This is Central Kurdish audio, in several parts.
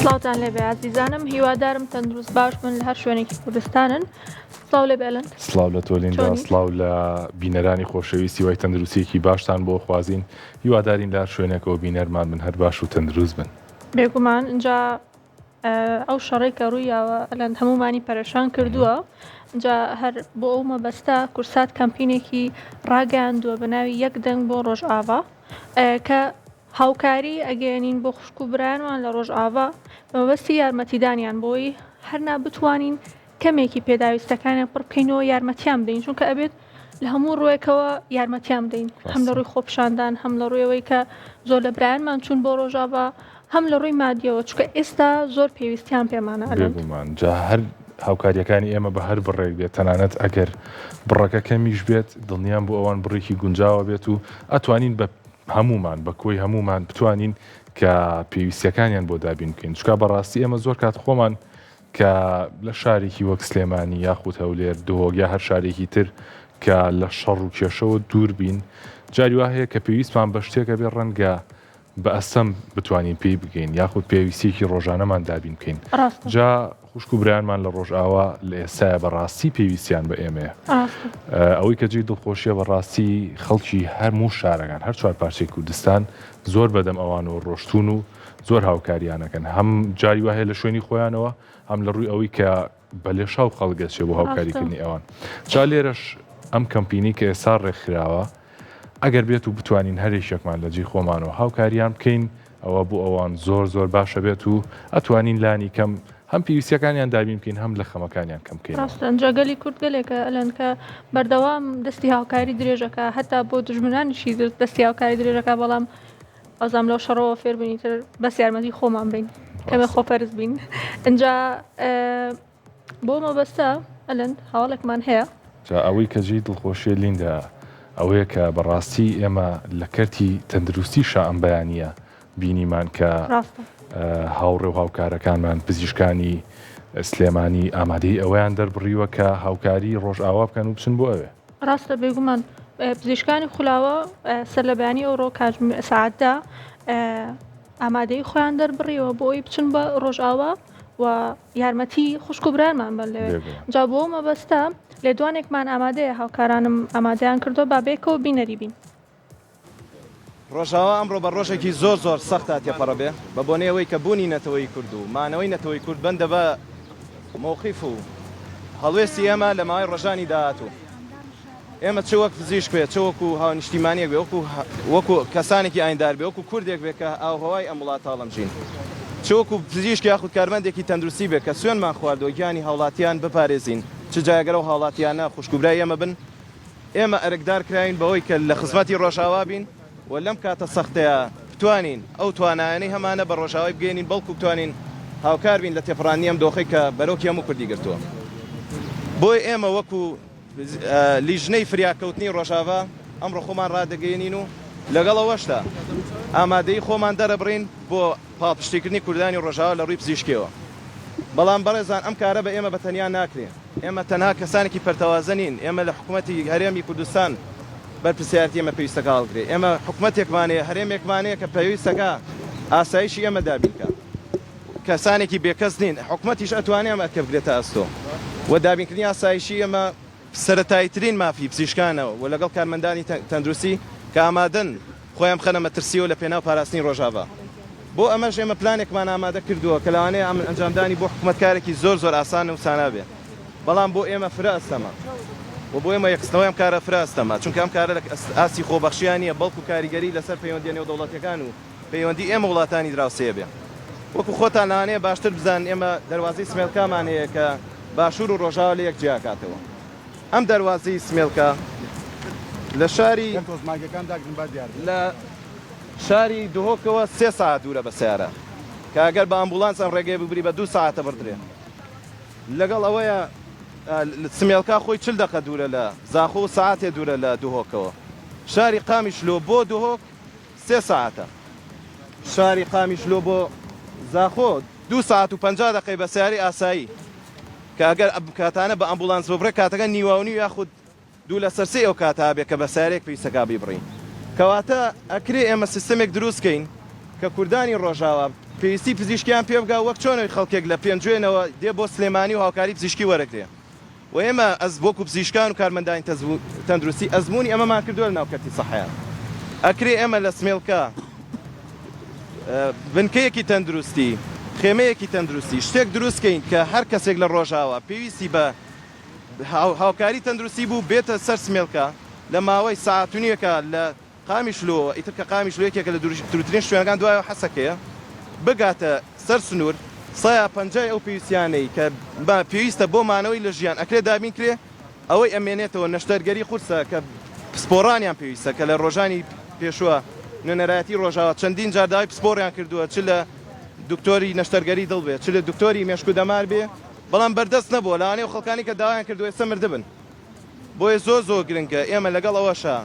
سڵاوتان لێبێ ئازیزانم هیوادارم تەندروست باش بن لە هەر شوێنێکی کوردستانن سڵاو لێ بێلن سڵاو لە تۆ لیندا چۆنی؟ سڵاو لە بینەرانی خۆشەویستی وای تەندروستیەکی باشتان بۆ خوازین هیوادارین لە هەر شوێنێکەوە بینەرمان بن هەر باش و تەندروست بن. بێگومان ئینجا ئەو شەڕەی کە ڕوویاوە ئەلەند هەموومانی پەرێشان کردووە جا هەر بۆ ئەو مەبەستە کورسات کەمپینێکی ڕاگەیاندووە بە ناوی یەک دەنگ بۆ ڕۆژئاڤا کە هاوکاری ئەگەیەنین بۆ خوشک و برایانمان لە ڕۆژئاڤا بە مەبەستی یارمەتیدانیان بۆی هەرنا بتوانین کەمێکی پێداویستەکانیان پڕ بکەینەوە یارمەتیان بدەین چونکە ئەبێت لە هەموو ڕووێکەوە یارمەتیان بدەین هەم لە ڕووی خۆپشاندان هەم لە ڕوویەوەی کە زۆر لە برایانمان چوون بۆ ڕۆژاڤا هەم لە ڕووی مادیەوە چونکە ئێستا زۆر پێویستیان پێمانە ئەلەند. بێگومان جا هەر هاوکاریەکانی ئێمە بە هەر بڕێک بێت تەنانەت ئەگەر بڕەکە کەمیش بێت دڵنیام بۆ ئەوان بڕێکی گونجاوە بێت و ئەتوانین بە هەموومان بە کۆی هەموومان بتوانین کە پێویستیەکانیان بۆ دابین بکەین چونکە بەڕاستی ئێمە زۆر کات خۆمان کە لە شارێکی وەک سلێمانی یاخود هەولێر، دهۆک یا هەر شارێکی تر کە لە شەڕ و کێشەوە دوور بین، جاری وا هەیە کە پێویستمان بە شتێک هەبێ ڕەنگە بە ئەستەم بتوانین پێی بگەین یاخود پێویستییەکی ڕۆژانەمان دابین بکەین. ڕاستە. جا خوشک و برایانمان لە ڕۆژئاوا لە ئێستایا بە ڕاستی پێویستیان بە ئێمەیە. ڕاستە. ئەوەی کە جێی دڵخۆشییە بە ڕاستی خەڵکی هەموو شارەکان، هەر چوارپارچەی کوردستان زۆر بەدەم ئەوانەوە ڕۆشتوون و زۆر هاوکاریان ئەکەن هەم جاری وا هەیە لە شوێنی خۆیانەوە هەم لە ڕووی ئەوەی کە بە لێشاو خەڵک ئەچێ بۆ هاوکاریکردنی ئەوان جا لێرەش ئەم کەمپینی کە ئێستا ڕێکخراوە ئەگەر بێت و بتوانین هەرێکێکمان لە جێی خۆمانەوە هاوکاریان بکەین ئەوە بۆ ئەوان زۆر زۆر باشە بێت و ئەتوانین لانی کەم هەم پێویستیەکانیان دابین بکەین هەم لە خەمەکانیان کەم بکەینەوە. ڕاستە ئینجا گەلی کورد گەلێکە ئەلەن کە بەردەوام دەستی هاوکاری درێژەکە هەتا بۆ دوژمنانیشی دەستی هاوکاری درێژەکە بەڵام ئەوزام لەو شەڕەوە فێر بووین ئیتر بەس یارمەتی خۆمان بین کەمێ خۆپەرست بین ئینجا بۆ مەبەستە ئەلەند هەواڵێکمان هەیە. جا ئەوەی کە جێی دڵخۆشیە لیندا ئەوەیە کە بەڕاستی ئێمە لە کەرتی تەندروستیشا ئەم بەیانیە بینیمان کە هاوڕێ و هاوکارەکانمان پزیشکانی سلێمانی ئامادەی ئەوەیان دەربڕیوە کە هاوکاری ڕۆژئاوا بکەن و بچن بۆ ئەوێ. ڕاستە بێگومان پزیشکانی خولاوە سەرلەبەیانی ئەوڕۆ کاتژمێر سەعات دە ئامادەیی خۆیان دەربڕیوە بۆ ئەوەی بچن بە ڕۆژئاوا و یارمەتی خوشک و برایانمان بن لەوێ جا بۆ ئەو مەبەستە لێدوانێکمان ئامادەیە هاوکارانم ئامادەیان کردووە با بێکەوە بینەری بین. ڕۆژئاوا ئەمڕۆ بە ڕۆژێکی زۆر زۆر سەختا تێپەڕە بێ، بە بۆنەی ئەوەی کە بوونی نەتەوەی کورد و مانەوەی نەتەوەی کورد بەندە بە مەوقیف و هەڵوێستی ئێمە لە ماوەی ڕۆژانی داهاتوو. ئێمە چ وەک پزیشک بێ، چ وەکوو هاونیشتیمانییەک بێ، وەکوو وەکوو کەسانێکی ئایندار بێ، وەکوو کوردێک بێ کە ئاووهەوای ئەم وڵاتە هەڵەمژین، چ وەکوو پزیشک یاخود کارمەندێکی تەندروستی بێ کە سوێندمان خواردووە گیانی هاوڵاتیان بپارێزین، چ جا گەر ئەو هاوڵاتیانە خوشک و برای ئێمە بن، ئێمە ئەرکدار کراوین بەوەی کە لە خزمەتی ڕۆژئاوا بین و لەم کاتە سەختەیا بتوانین ئەو توانایانەی هەمانە بە ڕۆژئاوای بگەیەنین بەڵکو بتوانین هاوکار بین لە تێپەڕاندنی ئەم دۆخەی کە بەرۆکی هەموو کوردی گرتووە. بۆیە ئێمە وەکو لیژنەی فریاکەوتنی ڕۆژاڤا ئەمڕۆ خۆمان ڕادەگەیەنین و لەگەڵ ئەوەشدا ئامادەیی خۆمان دەرەبڕین بۆ پاڵپشتیکردنی کوردانی ڕۆژاوا لە ڕووی پزیشکیەوە. بەڵام بەڕێزان ئەم کارە بە ئێمە بە تەنیا ناکرێ. ئێمە تەنها کەسانێکی پەرتەوازە نین، ئێمە لە حکومەتی هەرێمی کوردستان بەرپرسیارەتی ئێمە پێویستەکە هەڵگرێ. ئێمە حکومەتێکمان هەیە، هەرێمێکمان هەیە کە پێویستەکە ئاسایشی ئێمە دابین کا. کەسانێکی بێکەس نین، حکومەتیش ئەتوانێ ئەم ئەرکە بگرێتە ئەستۆ و دابینکردنی ئاسایشی ئێمە سەرەتاییترین مافی پزیشکانە و لەگەڵ کارمەندانی تەندروستی کە ئامادەن خۆیان بخەنە مەترسییەوە لە پێناو پاراستنی ڕۆژاڤا. بۆ ئەمەش ئێمە پلانێکمان ئامادە کردووە کە لەوانەیە ئەنجامدانی بۆ حکومەت کارێکی زۆر زۆر ئاسان و سانا بێ بەڵام بۆ ئێمە فرە ئەستەمە و بۆ ئێمە یەکخستنەوەی ئەم کارە فرە ئەستەمە چونکە ئەم کارە لە ئاستی خۆبەخشییا نییە بەڵکو کاریگەری لەسەر پەیوەندییە نێودەوڵەتییەکان و پەیوەندی ئێمە وڵاتانی دراوسێ بێ. وەکو خۆتان لەوانەیە باشتر بزانن ئێمە دەروازەی سمێلکامان هەیە کە باشوور و ڕۆژاوا لە یەک جیاکاتەوە. ئەم دەروازەی سمێلکا لە شاری لە شاری دهۆکەوە سێ سەعات دوورە بە سەیارە کە ئەگەر بە ئامبوڵانس ئەم ڕێگەیە ببری بە دوو سەعاتە بڕدرێ. لەگەڵ ئەوەیە سمێلکا خۆی 40 دەقە دوورە لە زاخۆ و سەعاتێ دوورە لە دهۆکەوە. شاری قامیشلۆ بۆ دهۆک سێ سەعاتە. شاری قامیشلۆ بۆ زاخۆ دوو سەعات و 50 دەقەی بە سەیارەی ئاسایی کە ئەگەر ئەم کاتانە بە ئەمبوڵانس ببڕێ کاتەکە نیواونیو یاخود دوو لەسەر سێی ئەو کاتە بێ کە بە سەیارەیەک پێویستەکا بیبڕین. کەواتە ئەکرێ ئێمە سیستەمێک دروست کەین کە کوردانی ڕۆژاوا. پێویستی پزیشکیان پێ بگا وەک چۆن خەڵکێک لە پێنجوێنەوە دێ بۆ سلێمانی و هاوکاری پزیشکی وەرەگرێ و ئێمە ئەز وەکو پزیشکان و کارمەندانی تەندروستی ئەزموونی ئەمەمان کردووە لەناو کەرتی سەحەیا ئەکرێ ئێمە لە سمێڵکا بنکەیەکی تەندروستی خێمەیەکی تەندروستی شتێک دروست کەین کە هەر کەسێک لە ڕۆژاوا پێویستی بە هاوکاری تەندروستی بوو بێتە سەر سمێڵکا لە ماوەی سەعات و نیوێکا لە قامیشلۆوە، ئیتر کە قامیشلۆ یەکێکە لە دوورترین شوێنەکان دوای حەسەکەیە، بگاتە سەر سنوور، سەیا پەنجای ئەو پێویستیانەی کە پێویستە بۆ مانەوەی لە ژیان ئەکرێ دابین کرێ، ئەوەی ئەمێنێتەوە نەشتەرگەری قورسە کە پسپۆڕانیان پێویستە کە لە ڕۆژانی پێشووە نوێنەرایەتی ڕۆژاوا چەندین جار داوای پسپۆڕیان کردووە چ لە دکتۆری نەشتەرگەری دڵ بێ چ لە دکتۆری مێشک و دەمار بێ بەڵام بەردەست نەبووە لەوانەیە ئەو خەڵکانی کە داوایان کردووە ئێستا مردبن بۆیە زۆر زۆر گرنگە ئێمە لەگەڵ ئەوەشا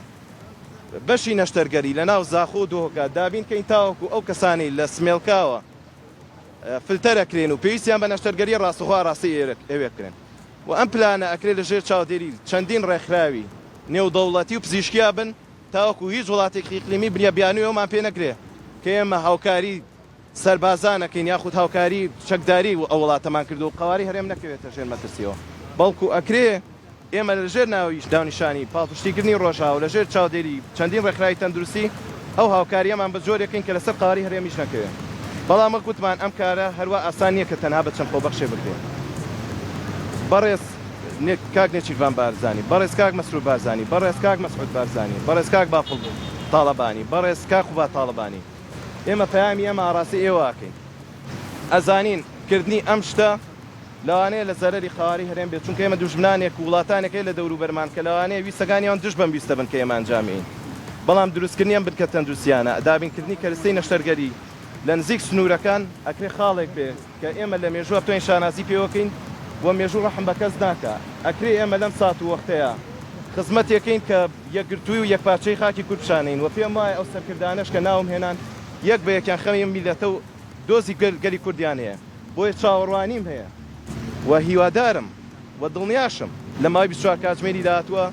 بەشی نەشتەرگەری لە ناو زاخۆ و دهۆکا دابین کەین تاوەکو ئەو کەسانەی لە سمێڵکاوە فلتەر ئەکرێن و پێویستیان بە نەشتەرگەریە ڕاستەخۆ ئاراستەی ئەوێ بکرێن و ئەم پلانە ئەکرێ لە ژێر چاودێری چەندین ڕێکخراوی نێودەوڵەتی و پزیشکیا بن تاوەکو هیچ وڵاتێکی ئیقلیمی بنیە بیانوی ئەومان پێ نەکرێ کە ئێمە هاوکاری سەربازان ئەکەین یاخود هاوکاری چەکداری ئەو وڵاتەمان کردووە و قەوارەی هەرێم نەکەوێتە ژێر مەترسیەوە بەڵکو ئەکرێ ئێمە لە ژێر ناوی داونیشانی پاڵپشتیکردنی ڕۆژئاوا و لە ژێر چاودێری چەندین ڕێکخراوی تەندروستی ئەو هاوکارییەمان بە جۆرێکین کە لەسەر قەوارەی هەرێمیش نەکەوێ بەڵام وەک وتمان ئەم کارە هەروا ئاسان نییە کە تەنها بە چەند خۆبەخشێ بکرێ بەڕێز کاک نێچیرڤان بارزانی بەڕێز کاک مەسرور بارزانی بەڕێز کاک مەسعود بارزانی بەڕێز کاک بافڵ تاڵەبانی بەڕێز کاک قوباد تاڵەبانی ئێمە پەیامی ئەم ئاڕاستەی ئێوە ئەکەین. ئەزانین کردنی ئەم شتە لەوانەیە لە زەرەری قەوارەی هەرێم بێت، چونکە ئێمە دوژمنانێک و وڵاتانێک هەیە لە دەوروبەرمان کە لەوانەیە ویستەکانی ئەوان دژ بەم ویستە بن کە ئێمە ئەنجامی ئەین. بەڵام دروستکردنی ئەم بنکە تەندروستییانە، دابینکردنی کەرستەی نەشتەرگەری لە نزیک سنوورەکان ئەکرێ خاڵێک بێ کە ئێمە لە مێژووە بتوانین شانازی پێوە کەین و مێژوو ڕەحم بە کەس ناکا. ئەکرێ ئێمە لەم سات و وەختەیا خزمەتێک کەین کە یەکگرتووی و یەکپارچەیی خاکی کورد پیشانەین و پێم وایە ئەو سەرکردانەش کە ناوم هێنان یەک بە یەکیان خەمی ئەم میللەتە و دۆزی گەلی کوردیان هەیە بۆیە چاوەڕوانیم هەیە و هیوادارم و دڵنیاشم لە ماوەی 24 کاتژمێری داهاتووە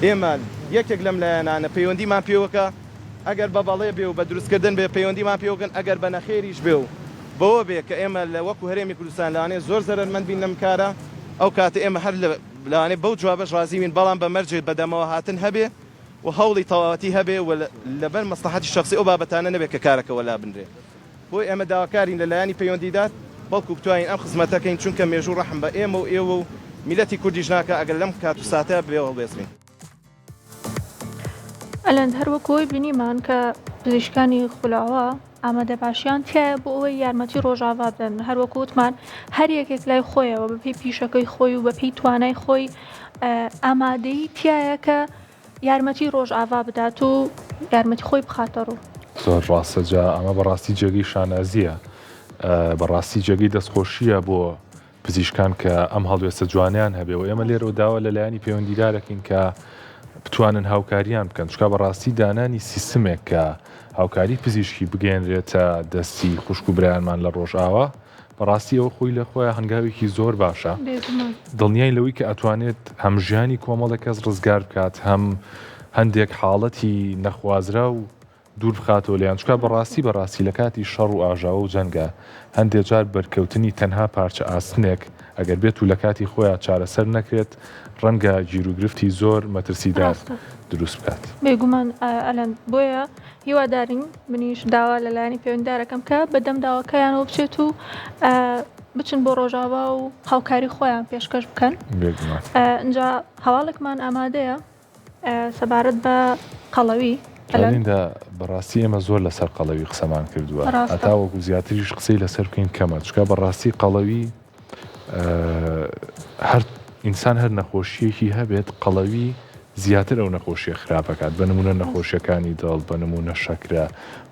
ئێمە یەکێک لەم لایەنانە پەیوەندیمان پێوەکە ئەگەر بە بەڵێ بێ و بە دروستکردن بێ پەیوەندیمان پێوەکەن ئەگەر بە نەخێریش بێ و بەوە بێ کە ئێمە لە وەکو هەرێمی کوردستان لەوانەیە زۆر زەرەرمەند بین لەم کارە ئەو کاتە ئێمە هەر لە لەوانەیە بەو جوابەش ڕازی بین بەڵام بە مەرجێک بەدەمەوە هاتن هەبێ و هەوڵی تەواوەتی هەبێ و لەبەر مەسڵەحەتی شەخسی ئەو بابەتانە نەبێ کە کارەکە وەلا بنرێ. بۆیە ئێمە داواکارین لە لایەنی پەیوەندیدار بەڵکو بتوانین ئەم خزمەتە کەین چونکە مێژوو ڕەحم بە ئێمە و ئێوە و میللەتی کوردیش ناکا ئەگەر لەم کات و ساتە بێ هەڵوێست بین. ئەلەند هەر وەکو ئەوەی بینیمان کە پزیشکانی خولاوە ئامادەباشیان تیایە بۆ ئەوەی یارمەتی ڕۆژاڤا بدەن هەر وەکو وتمان هەر یەکێک لای خۆیەوە بەپێی پیشەکەی خۆی و بەپێی توانای خۆی ئامادەیی تیایە کە یارمەتی ڕۆژاڤا بدات و یارمەتی خۆی بخاتە ڕوو. زۆر ڕاستە جا ئەمە بەڕاستی جێگەی شانازیە بەڕاستی جێگەی دەستخۆشیە بۆ پزیشکان کە ئەم هەڵوێستە جوانەیان هەبێ و ئێمە لێرەوە داوا لە لایەنی پەیوەندیدارەکەین کە بتوانن هاوکاریان بکەن چکا بەڕاستی دانانی سیستمێک کە هاوکاری پزیشکی بگەێنرێتە دەستی خوشک و برایانمان لە ڕۆژئاوا بەڕاستی ئەوە خۆی لە خۆیان هەنگاوێکی زۆر باشە دڵنیای لەوەی کە ئەتوانێت هەم ژیانی کۆمەڵێک کەس ڕزگار بکات هەم هەندێک حاڵەتی نەخوازرا و دوور بخاتەوە لێیان، چونکە بەڕاستی بەڕاستی لە کاتی شەڕ و ئاژاوە و جەنگا هەندێ جار بەرکەوتنی تەنها پارچە ئاسنێک ئەگەر بێت و لە کاتی خۆیا چارەسەر نەکرێت ڕەنگە گیروگرفتی زۆر مەترسیدار ڕاستە. دروست بکات. بێگومان ئەلەند، بۆیە هیوادارین، منیش داوا لە لایەنی پەیوەندیدارەکەم کە بەدەم داواکەیانەوە بچێت و بچن بۆ ڕۆژاوا و هاوکاری خۆیان پێشکەش بکەن. بێگومان. ئینجا هەواڵێکمان ئامادەیە. سەبارەت بە قەڵەوی ئەلەند. لیندا بەڕاستی ئێمە زۆر لەسەر قەڵەوی قسەمان کردووە ڕاستە. هەتاوەکو زیاتریش قسەی لەسەر بکەین کەمە چونکە بەڕاستی قەڵەوی هەر ئینسان هەر نەخۆشیەکی هەبێت قەڵەوی زیاتر ئەو نەخۆشیە خراپەکات بە نمونە نەخۆشیەکانی دڵ بە نمونە شەکرە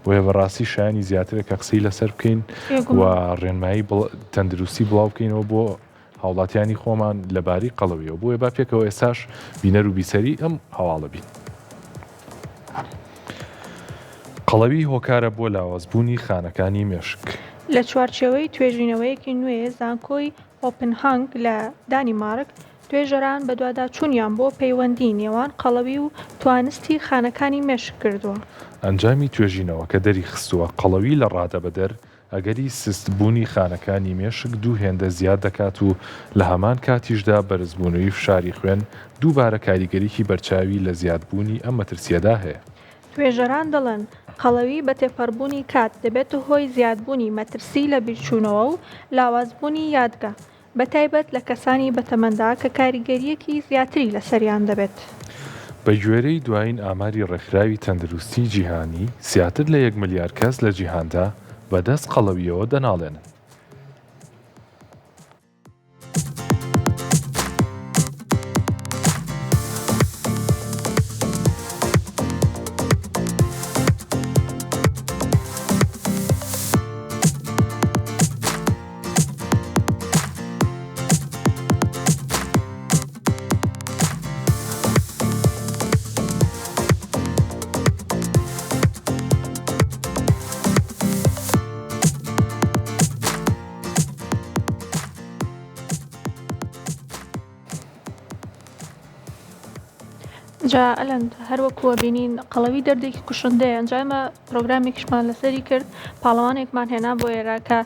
بۆیە بەڕاستی شایانی زیاترە کە قسەی لەسەر بکەین و ڕێنمایی تەندروستی بڵاو بکەینەوە بۆ هاوڵاتیانی خۆمان لە باری قەڵەویەوە، بۆیە با پێکەوە ئێستاش بینەر و بیسەری ئەم هەواڵە بین. قەڵەوی هۆکارە بۆ لاوازبوونی خانەکانی مێشک. لە چوارچێوەی توێژینەوەیەکی نوێ زانکۆی هۆپنهانگ لە دانیمارک، توێژەران بەدواداچوونیان بۆ پەیوەندی نێوان قەڵەوی و توانستی خانەکانی مێشک کردووە. ئەنجامی توێژینەوەکە دەریخستووە، قەڵەوی لە ڕادەبەدەر. ئەگەری سستبوونی خانەکانی مێشک دوو هێندە زیاد دەکات و لە هەمان کاتیشدا بەرزبوونەوی فشاری خوێن دووبارە کاریگەریی بەرچاوی لە زیادبوونی ئەم مەترسییەدا هەیە. توێژەران دەڵێن، قەڵەوی بە تێپەڕبوونی کات دەبێتە هۆی زیادبوونی مەترسی لەبیرچوونەوە و لاوازبوونی یادگە، بەتایبەت لە کەسانی بەتەمەندا کە کاریگەرییەکی زیاتری لەسەریان دەبێت. بەگوێرەی دوایین ئاماری ڕێکخراوی تەندروستیی جیهانی، زیاتر لە یەک ملیار کەس لە جیهاندا بەدەست قەڵەوییەوە دەناڵێنن. جا ئەلەند هەر وەکو ئەبینین قەڵەوی دەردێکی کوشندەیە ئەنجا ئێمە پرۆگرامێکیشمان لەسەری کرد پاڵەوانێکمان هێنا بۆ ئێرە کە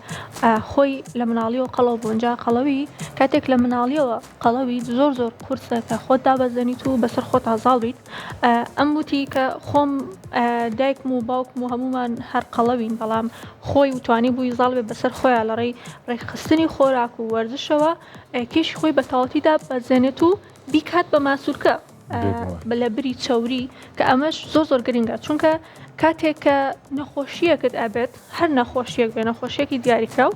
خۆی لە مناڵیەوە قەڵەو بوو ئینجا قەڵەوی کاتێک لە مناڵیەوە قەڵەویت زۆر زۆر قورسە کە خۆت دابەزێنیت و بەسەر خۆتا زاڵ بیت ئەم وتی کە خۆم دایکم و باوکم و هەمومان هەر قەڵەوین بەڵام خۆی و توانی بووی زاڵ بێ بەسەر خۆیان لە ڕێی ڕێکخستنی خۆراک و وەرزشەوە کێشی خۆی بە تەواوەتی دابەزێنێت و بیکات بە ماسولکە لە بری چەوری کە ئەمەش زۆر زۆر گرنگە چونکە کاتێک کە نەخۆشیەکت ئەبێت هەر نەخۆشیەک بێ نەخۆشیەکی دیاریکراو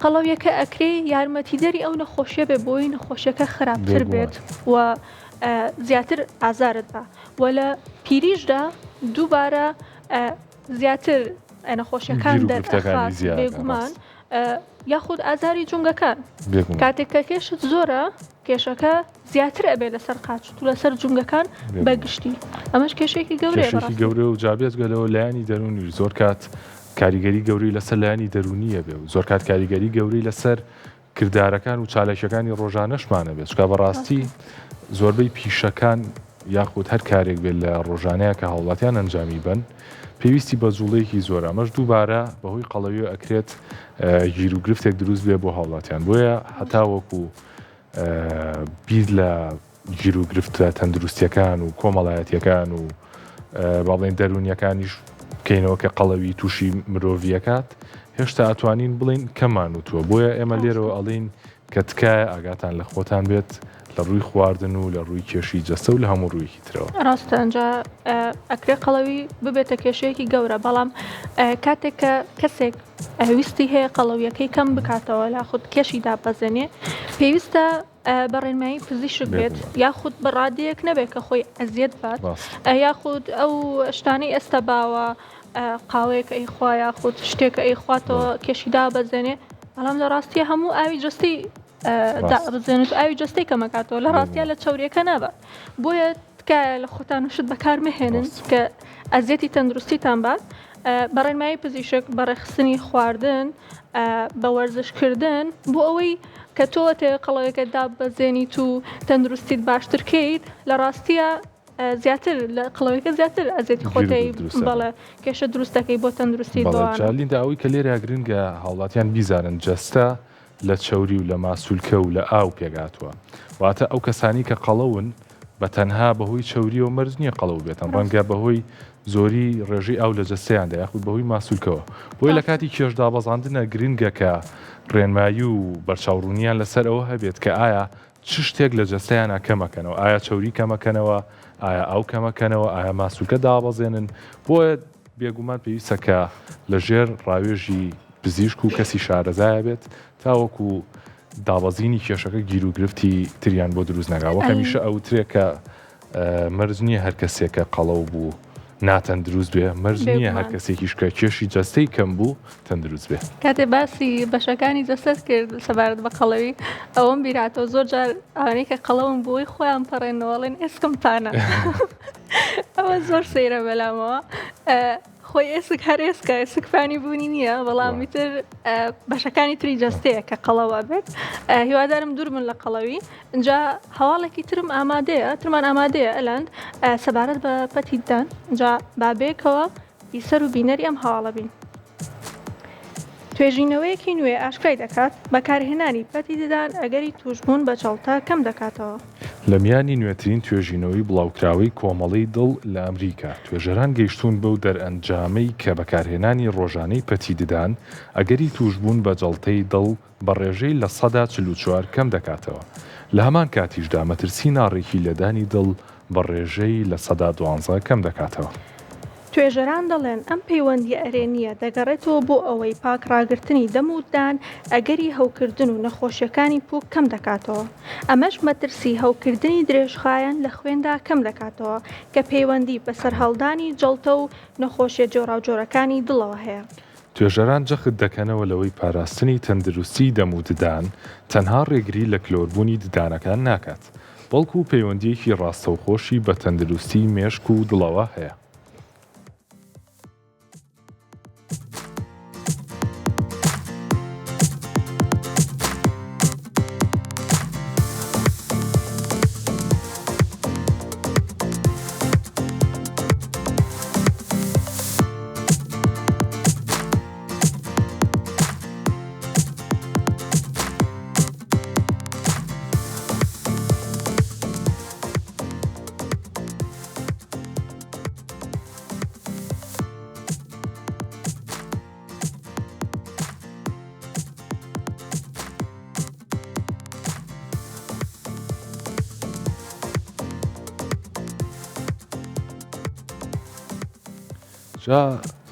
قەڵەویەکە ئەکرێ یارمەتیدەری ئەو نەخۆشیە بێ بۆی نەخۆشیەکە خراپتر بێت و زیاتر ئازارت بە و لە پیریشدا دووبارە زیاتر نەخۆشیەکان دەرئەخات بێگومان یاخود ئازاری جومگەکان کاتێک کە کێشت زۆرە کێشەکە زیاتر ئەبێ لەسەر قاچت و لەسەر جومگەکان بە گشتی ئەمەش کێشێکی گەورەیە کێشێکی گەورە و جا بێجگە لەوە لایەنی دەروونیش زۆر کات کاریگەری گەورەی لەسەر لایەنی دەروونی ئەبێ و زۆر کات کاریگەری گەورەی لەسەر کردارەکان و چالاکیەکانی ڕۆژانەشمان ئەبێت چونکە بەڕاستی زۆربەی پیشەکان یاخود هەر کارێک بێت لە ڕۆژانەیە کە هاوڵاتیان ئەنجامی بن پێویستی بە جوڵەیەکی زۆرە ئەمەش دووبارە بەهۆی قەڵەویەوە ئەکرێت گیروگرفتێک دروست بێ بۆ هاوڵاتیان بۆیە هەتاوەکو بیر لە گیروگرفتە تەندروستیەکان و کۆمەڵایەتیەکان و با بڵێین دەروونیەکانیش بکەینەوە کە قەڵەوی تووشی مرۆڤیەکات هێشتا ئەتوانین بڵین کەمان وتووە بۆیە ئێمە لێرەوە ئەڵین کە تکایە ئاگاتان لە خۆتان بێت لە ڕووی خواردن و لە ڕووی کێشی جەستە و لە هەموو ڕوویەکی ترەوە. ڕاستە ئەنجا ئەکرێ قەڵەوی ببێتە کێشەیەکی گەورە بەڵام کاتێک کە کەسێک ویستی هەیە قەڵەویەکەی کەم بکاتەوە یاخود کێشی دابەزێنێ پێویستە بە ڕێنمایی پزیشک بێت یاخود بە ڕادەیەک نەبێت کە خۆی ئەزیەت بات یاخود ئەو شتانەی ئێستا باوە قاوەیەک ئەیخوا یاخود شتێکە ئەیخواتەوە کێشی دابەزێنێ بەڵام لە ڕاستیە هەموو ئاوی جەستەی دابەزێنێت ئاوی جەستەی کەمەکاتەوە لە ڕاستیا لە چەوریەکە نابات بۆیە تکایە لە خۆتان شت بەکار مەهێنن کە ئەزیەتی تەندروستیتان بات بە ڕێنمایی پزیشک بە ڕێکخستنی خواردن بە وەرزشکردن بۆ ئەوەی کە تۆ تێ قەڵەوەکە دابەزێنیت و تەندروستیت باشتر کەیت لە ڕاستیە زیاتر لە قەڵەوەکە زیاتر ئەزیەتی خۆتەی بەڵێ کێشە دروست دەکەی بۆ تەندروستی لیندا ئەوەی کە لێرە گرنگە هاوڵاتیان بیزانن جەستە لە چەوری و لە ماسولکە و لە ئاو پێکهاتووە واتە ئەو کەسانی کە قەڵەون بە تەنها بەهۆی چەوریەوە مەرج نییە قەڵەو بێتن ڕەنگە بەهۆی زۆری ڕێژەی ئاو لە جەستەیاندا یاخود بەهۆی ماسولکەوە بۆیە لە کاتی کێش دابەزاندنە گرنگە کە ڕێنمایی و بەرچاوڕوونیان لەسەر ئەوە هەبێت کە ئایا چ شتێک لە جەستەیانا کەمەکەنەوە ئایا چەوری کەمەکەنەوە ئایا ئاو کەمەکەنەوە ئایا ماسولکە دابەزێنن بۆیە بێگومان پێویستە کە لە ژێر ڕاوێژی پزیشک و کەسی شارەزایە بێت تاوەکو دابەزینی کێشەکە گیروگرفتی تریان بۆ دروست نەکا وەک هەمیشە ئەوترێ کە مەرج نییە هەر کەسێک کە قەڵەو بوو ناتەندروست بێ مەرج نییە هەر کەسێکیش کە کێشی جەستەی کەم بوو تەندروست بێ. کاتێ باسی بەشەکانی جەستەت کرد سەبارەت بە قەڵەوی ئەوەم بیرهاتەوە زۆر جار ئەوانەی کە قەڵەون بۆی خۆیان پەڕێنەوە ئەڵێن ئێسکم پانە ئەوە زۆر سەیرە بەلامەوە خۆی ئێسک هەر ئێسکە ئێسک پانی بوونی نییە بەڵام ئیتر بەشەکانی تری جەستەیە کە قەڵەوە بێت هیوادارم دوور بن لە قەڵەوی اینجا هەواڵێکی ترم ئامادەیە ترمان ئامادەیە ئەلاند سەبارەت بە پەتی ددان اینجا با بێکەوە بیسەر و بینەری ئەم هەواڵە بین. توێژینەوەیەکی نوێ ئاشکرای دەکات، بەکارهێنانی پەتی ددان ئەگەری تووشبوون بە جەڵتە کەم دەکاتەوە. لە میانی نوێترین توێژینەوەی بڵاوکراوەی کۆمەڵەی دڵ لە ئەمریکا، توێژەران گەیشتوون بەو دەرئەنجامەی کە بەکارهێنانی ڕۆژانەی پەتی ددان ئەگەری تووشبوون بە جەڵتەی دڵ بە ڕێژەی 44% کەم دەکاتەوە، لە هەمان کاتیشدا مەترسی ناڕێکی لێدانی دڵ بە ڕێژەی 12% کەم دەکاتەوە. توێژەران دەڵێن ئەم پەیوەندییە ئەرێنییە دەگەڕێتەوە بۆ ئەوەی پاکڕاگرتنی دەم و ددان ئەگەری هەوکردن و نەخۆشییەکانی پووک کەم دەکاتەوە، ئەمەش مەترسی هەوکردنی درێژخایەن لە خوێندا کەم دەکاتەوە کە پەیوەندی بە سەرهەڵدانی جەڵتە و نەخۆشییە جۆراوجۆرەکانی دڵەوە هەیە. توێژەران جەخت دەکەنەوە لەوەی پاراستنی تەندروستیی دەم و ددان تەنها ڕێگری لە کلۆربوونی ددانەکان ناکات، بەڵکو پەیوەندییەکی ڕاستەوخۆشی بە تەندروستیی مێشک و دڵەوە هەیە. جا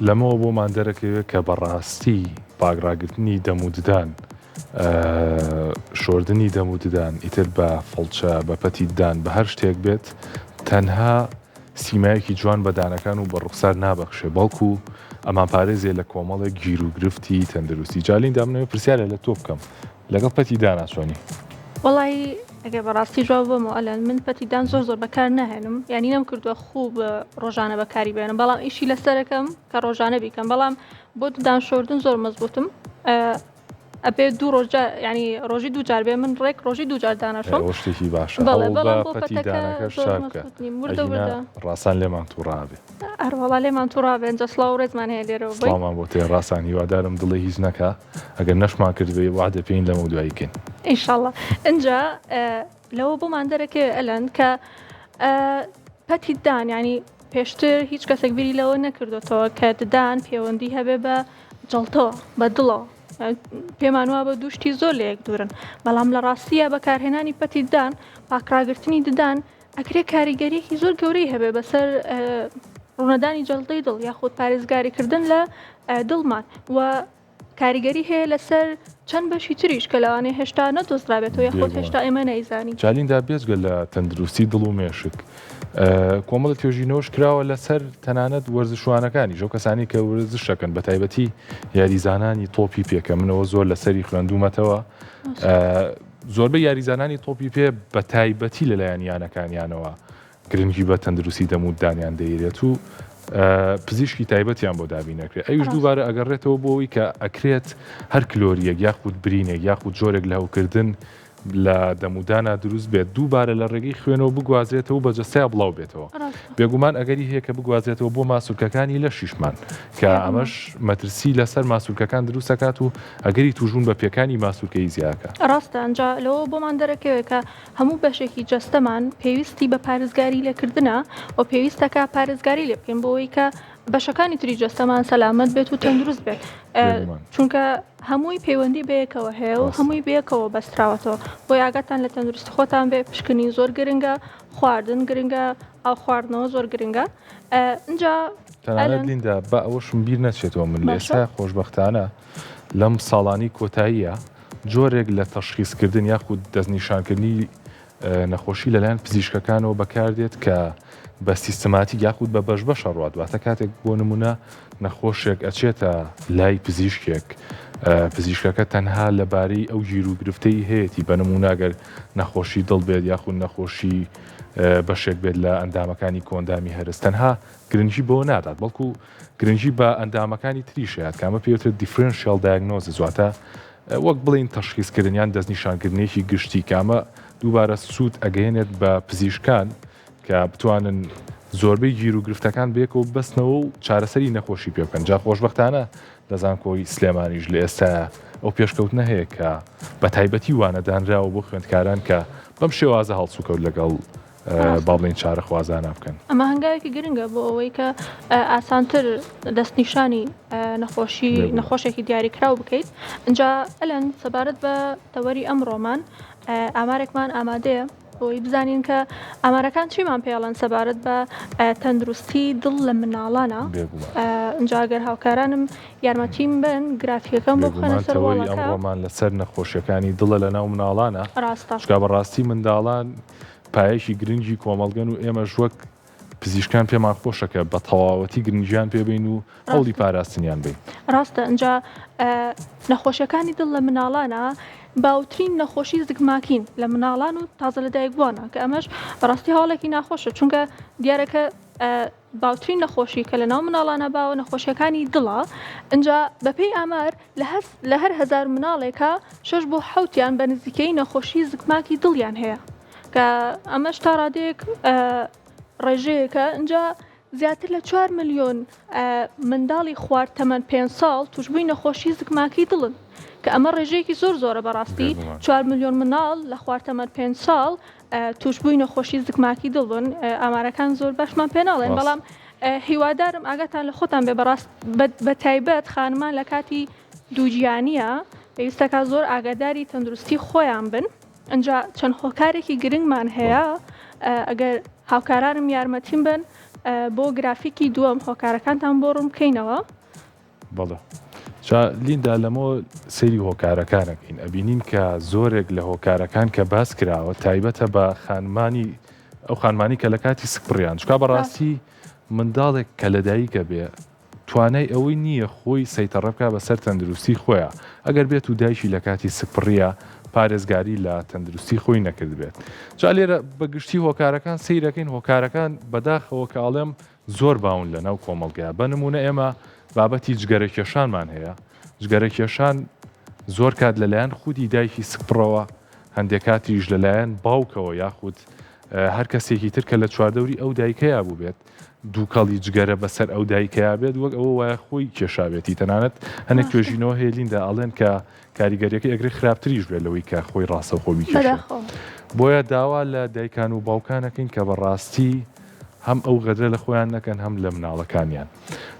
لەمەوە بۆمان دەرەکەوێت کە بەڕاستی پاکڕاگرتنی دەم و ددان شۆردنی دەم و ددان ئیتر بە فڵچە بە پەتی ددان بە هەر شتێک بێت تەنها سیمایەکی جوان بە دانەکان و بە ڕوخسار نابەخشێ بەڵکو ئەمانپارێزێ لە کۆمەڵێک گیروگرفتی تەندروستی جا لیندا منەوێ پرسیارێ لە تۆ بکەم لەگەڵ پەتی دانا چۆنی؟ وەڵایی ئەگەر بەڕاستی جواب بەمەوە ئەلەن من پەتی دان زۆر زۆر بەکار ناهێنم یانی نەم کردووە خوب ڕۆژانە بەکاری بێنم بەڵام ئیشی لەسەرەکەم کە ڕۆژانە بیکەم بەڵام بۆ ددان شۆردن زۆر مەزبوتم ئەبێ دوو ڕۆژ جار یانی ڕۆژی دوو جار بێ من ڕێک ڕۆژی دوو جار دانەشۆم. ئەوە شتێکی باشە بەڵێ هەوڵ بەڵام بە بۆ پەتی پەتەکە دانەکەش زۆر چاک بکە مەزبوت نیم وردە ئەگینا وردە. ڕاسان لێمان توڕە ئەبێ. ئەروەڵا لێمان توڕە ئەبێ ئینجا سڵاو و ڕێزمان هەیە لێرەوە بۆی. سڵاومان بۆ تێ ڕاسان هیوادارم دڵێ هیچ نەکا ئەگەر نەشمان کردبێ وەعدە پێین لەمەو دوایی کەین. ئینشاڵڵا ئینجا لەوە بۆمان دەرەکەوێ ئەلەند کە پەتی ددان یانی پێشتر هیچ کەسێک بیری لەوە نەکردۆتەوە کە ددان پێوەندی هەبێ بە جەڵتەوە بە دڵەوە پێمان وابە دوو شتی زۆر لە یەک دوورن بەڵام لە ڕاستیە بەکارهێنانی پەتی ددان پاکڕاگرتنی ددان ئەکرێ کاریگەریەکی زۆر گەورەی هەبێ بەسەر ڕوونەدانی جەڵتەی دڵ یاخود پارێزگاریکردن لە دڵمان و کاریگەری هەیە لەسەر چەند بەشی تریش کە لەوانەیە هێشتا نەدۆزرابێتەوە یاخود بێگومان. هێشتا ئێمە نەیزانین. جا لیندا بێجگە لە تەندروستی دڵ و مێشک کۆمەڵە توێژینەوەش کراوە لەسەر تەنانەت وەرزشوانەکانیش ئەو کەسانی کە وەرزش دەکەن بە تایبەتی یاریزانانی تۆپی پێ کە منەوە زۆر لەسەری خوێندوومەتەوە زۆربەی یاریزانانی تۆپی پێ بە تایبەتی لەلایەن یانەکانیانەوە گرنگی بە تەندروستی دەم و ددانیان دەیرێت و پزیشکی تایبەتیان بۆ دابین ئەکرێت ئەویش دووبارە ئەگەڕێتەوە بۆ ئەوەی کە ئەکرێت هەر کلۆریەک یاخود برینێک یاخود جۆرێک لە هەوکردن لە دەمودانا دروست بێت دووبارە لە ڕێگەی خوێنەوە بگوازرێتەوە و بە جەستەیا بڵاو بێتەوە. بێگومان ئەگەری هەیە کە بگوازرێتەوە بۆ ماسولکەکانی لەشیشمان کە ئەمەش مەترسی لەسەر ماسولکەکان دروست دەکات و ئەگەری تووشبوون بە پێکانی ماسولکەیی زیاد دەکات. ڕاستە ئەنجا لەوەوە بۆمان دەرەکەوێت کە هەموو بەشێکی جەستەمان پێویستی بە پارێزگاری لێکردنە و پێویستەکە پارێزگاری لێ بکەین بۆ ئەوەی کە بەشەکانی تری جەستەمان سەلامەت بێت و تەندروست بێت چونکە هەمووی پەیوەندی بەیەکەوە هەیە و هەمووی بەیەکەوە بەستراوەتەوە بۆیە ئاگاتان لە تەندروستی خۆتان بێ پشکنین زۆر گرنگە خواردن گرنگە ئاو خواردنەوە زۆر گرنگە ئینجا تەنانەت لیندا با ئەوەشم بیر نەچێتەوە من لە ئێستا خۆشبەختانە لەم ساڵانی کۆتاییە جۆرێک لە تەشخیسکردن یاخود دەستنیشانکردنی نەخۆشی لەلایەن پزیشکەکانەوە بەکاردێت کە بە سیستماتیک یاخود بە بەش بەش ئەڕوات واتە کاتێک بۆ نمونە نەخۆشێک ئەچێتە لای پزیشکێک پزیشکەکە تەنها لەبارەی ئەو گیر و گرفتەی هەیەی بە نمونە گەر نەخۆشی دڵ بێت یاخود نەخۆشی بەشێک بێت لە ئەندامەکانی کۆئەندامی هەرس تەنها گرنگی بەوە نادات بەڵکو گرنگی بە ئەندامەکانی تریش ئەیات کە ئەمە پێوترێت differential diagnosis واتە وەک بڵێین تەشخیسکردن یان دەستنیشانکردنێکی گشتی کە ئەمە دووبارە سوود ئەگەیەنێت بە پزیشکان کە بتوانن زۆربەی گیروگرفتەکان بەیەکەوە ببەستنەوە و چارەسەری نەخۆشی پێ بکەن، جا خۆشبەختانە لە زانکۆی سلێمانیش لە ئێستایا ئەو پێشکەوتنە هەیە کە بە تایبەتی وانە دانراوە بۆ خوێندکاران کە بەم شێوازە هەڵسوکەوت لەگەڵ با بڵێین چارەخوازانە بکەن. ئەمە هەنگاوێکی گرنگە بۆ ئەوەی کە ئاسانتر دەستنیشانی نەخۆشی نەخۆشێکی دیاریکراو بکەیت. ئینجا ئەلەن سەبارەت بە تەوەری ئەمڕۆمان ئامارێکمان ئامادەیە بۆی بزانین کە ئامارەکان چیمان پێڵەن سەبارەت بە تەندروستی دڵ لە مناڵانە. ئینجا گەر هاوکارانم یارمەتیم بن گرافیکەکەم بۆ بخەنە سەر وۆڵەکە. ئەمڕۆمان لەسەر نەخۆشیەکانی دڵە لە ناو مناڵانە. ڕاستە. چونکە بەڕاستی منداڵان پایەکی گرنگی کۆمەڵگەن و ئێمەش وەک پزیشکان پێمان خۆشە کە بە تەواوەتی گرنگیان پێ بەین و هەوڵی پاراستنیان بەین. ڕاستە ئینجا نەخۆشیەکانی دڵ لە مناڵانا باوترین نەخۆشی زگماکین لە مناڵان و تازە لەدایکبووانە کە ئەمەش بەڕاستی هەواڵێکی ناخۆشە چونکە دیارە کە باوترین نەخۆشی کە لەناو مناڵانا باوە نەخۆشیەکانی دڵە ئینجا بەپێی ئامار لە هەر هەزار مناڵێکا شەش بۆ حەوتیان بە نزیکەیی نەخۆشی زگماکی دڵیان هەیە کە ئەمەش تا ڕادەیەک ڕێژەیەکە ئینجا زیاتر لە چوار ملیۆن منداڵی خوار تەمەن پێنج ساڵ توشبووی نەخۆشی زگماکی دڵن کە ئەمە ڕێژەیەکی زۆر زۆرە بەڕاستی چوار ملیۆن مناڵ لە خوار تەمەن پێنج ساڵ توشبووی نەخۆشی زگماکی دڵ بن ئامارەکان زۆر باشمان پێ ناڵێن بەڵام هیوادارم ئاگاتان لە خۆتان بێ بەڕاست بە تایبەت خانمان لە کاتی دووگیانیە پێویستەکە زۆر ئاگاداری تەندروستی خۆیان بن ئەجا چەند هۆکارێکی گرنگمان هەیە ئەگەر هاوکارانم یارمەتیم بن بۆ گرافیکی دووەم هۆکارەکانتان بۆ ڕوون بکەینەوە. بەڵێ جا لیندا لەمە سەیری هۆکارەکانەکەین ئەبینین کە زۆرێک لە هۆکارەکان کە باس کراوە تایبەتە بە خانمانی ئەو خانمانی کە لە کاتی سکپڕیان چکا بەڕاستی منداڵێک کە لەدایکە بێ توانای ئەوەی نییە خۆی سەیتەڕە بکا بەسەر تەندروستی خۆیا ئەگەر بێت و دایکی لە کاتی سکپڕیا پارێزگاری لە تەندروستی خۆی نەکردبێت جا لێرە بە گشتی هۆکارەکان سەیرەکەین هۆکارەکان بەداخەوە کە ئەڵێم زۆر باون لە ناو کۆمەڵگا بە نمونە ئێمە بابەتی جگەرە کێشانمان هەیە جگەرە کێشان زۆر کات لەلایەن خودی دایکی سکپڕەوە هەندێک کاتیش لەلایەن باوکەوە یاخود هەر کەسێکی تر کە لە چواردەوری ئەو دایکەیا بووبێت دووکەڵی جگەرە بەسەر ئەو دایکەیا بێت وەک ئەوە وایە خۆی کێشابێتی تەنانەت هەنێک توێژینەوە هەیە لیندا ئەڵێن کە کاریگەریەکەی ئەگرێ خراپتریش بێت لەوەی کە خۆی ڕاستەوخۆ بیکێشێت بۆیە داوا لە دایکان و باوکانەکەین کە بەڕاستی هەم ئەو غەدرە لە خۆیان نەکەن هەم لە مناڵەکانیان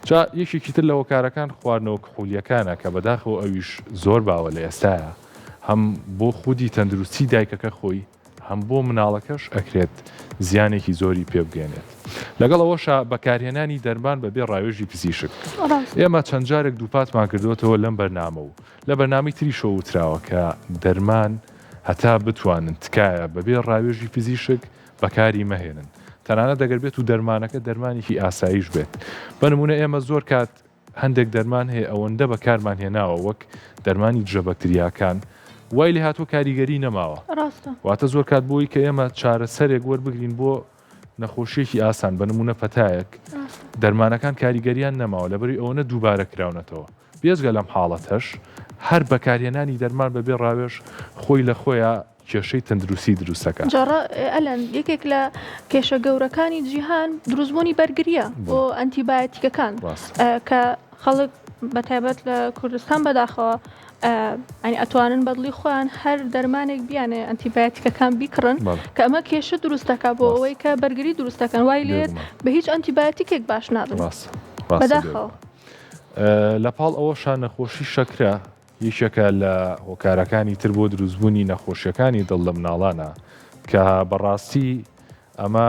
جا یەکێکی تر لە هۆکارەکان خواردنەوە کحولیەکانە کە بەداخەوە ئەویش زۆر باوە لە ئێستایا هەم بۆ خودی تەندروستی دایکەکە خۆی هەم بۆ مناڵەکەش ئەکرێت زیانێکی زۆری پێ بگەێنێت. لەگەڵ ئەوەشا بەکارهێنانی دەرمان بەبێ ڕاوێژی پزیشک. ئێمە چەند جارێک دووپاتمان کردووەتەوە لەم بەرنامە و لە بەرنامەی تریشەوە وتراوە کە دەرمان هەتا بتوانن تکایە بەبێ ڕاوێژی پزیشک بەکاری مەهێنن تەنانەت ئەگەر بێت و دەرمانەکە دەرمانێکی ئاساییش بێت. بە نموونە ئێمە زۆر کات هەندێک دەرمان هەیە ئەوەندە بەکارمان هێناوە وەک دەرمانی دژە بەکتریاکان وای لێهاتووە کاریگەری نەماوە. ڕاستە. واتە زۆر کات بۆی کە ئێمە چارەسەرێک وەربگرین بۆ نەخۆشیەکی ئاسان بە نمونە پەتایەک دەرمانەکان کاریگەریان نەماوە لەبەری ئەوەنە دووبارە کراونەتەوە بێجگە لەم حاڵەتەش هەر بەکارهێنانی دەرمان بەبێ ڕاوێژ خۆی لە خۆیا کێشەی تەندروستی دروست دەکات. جا ئەلەن یەکێک لە کێشە گەورەکانی جیهان دروستبوونی بەرگرییە بۆ ئەنتیبایەتیکەکان کە خەڵک بە تایبەت لە کوردستان بەداخەوە ئەنی ئەتوانن بەدڵی خۆیان هەر دەرمانێک بیانێ ئەنتیبایەتیکەکان بیکڕن کە ئەمە کێشە دروست دەکات بۆ ئەوەی کە بەرگری دروست دەکەن وای لێت بە هیچ ئەنتیبایەتیکێک باش نابن بەداخەوە. لە پاڵ ئەوەشا نەخۆشی شەکرە یەکێکە لە هۆکارەکانی تر بۆ دروستبوونی نەخۆشیەکانی دڵ لە مناڵانا کە بەڕاستی ئەمە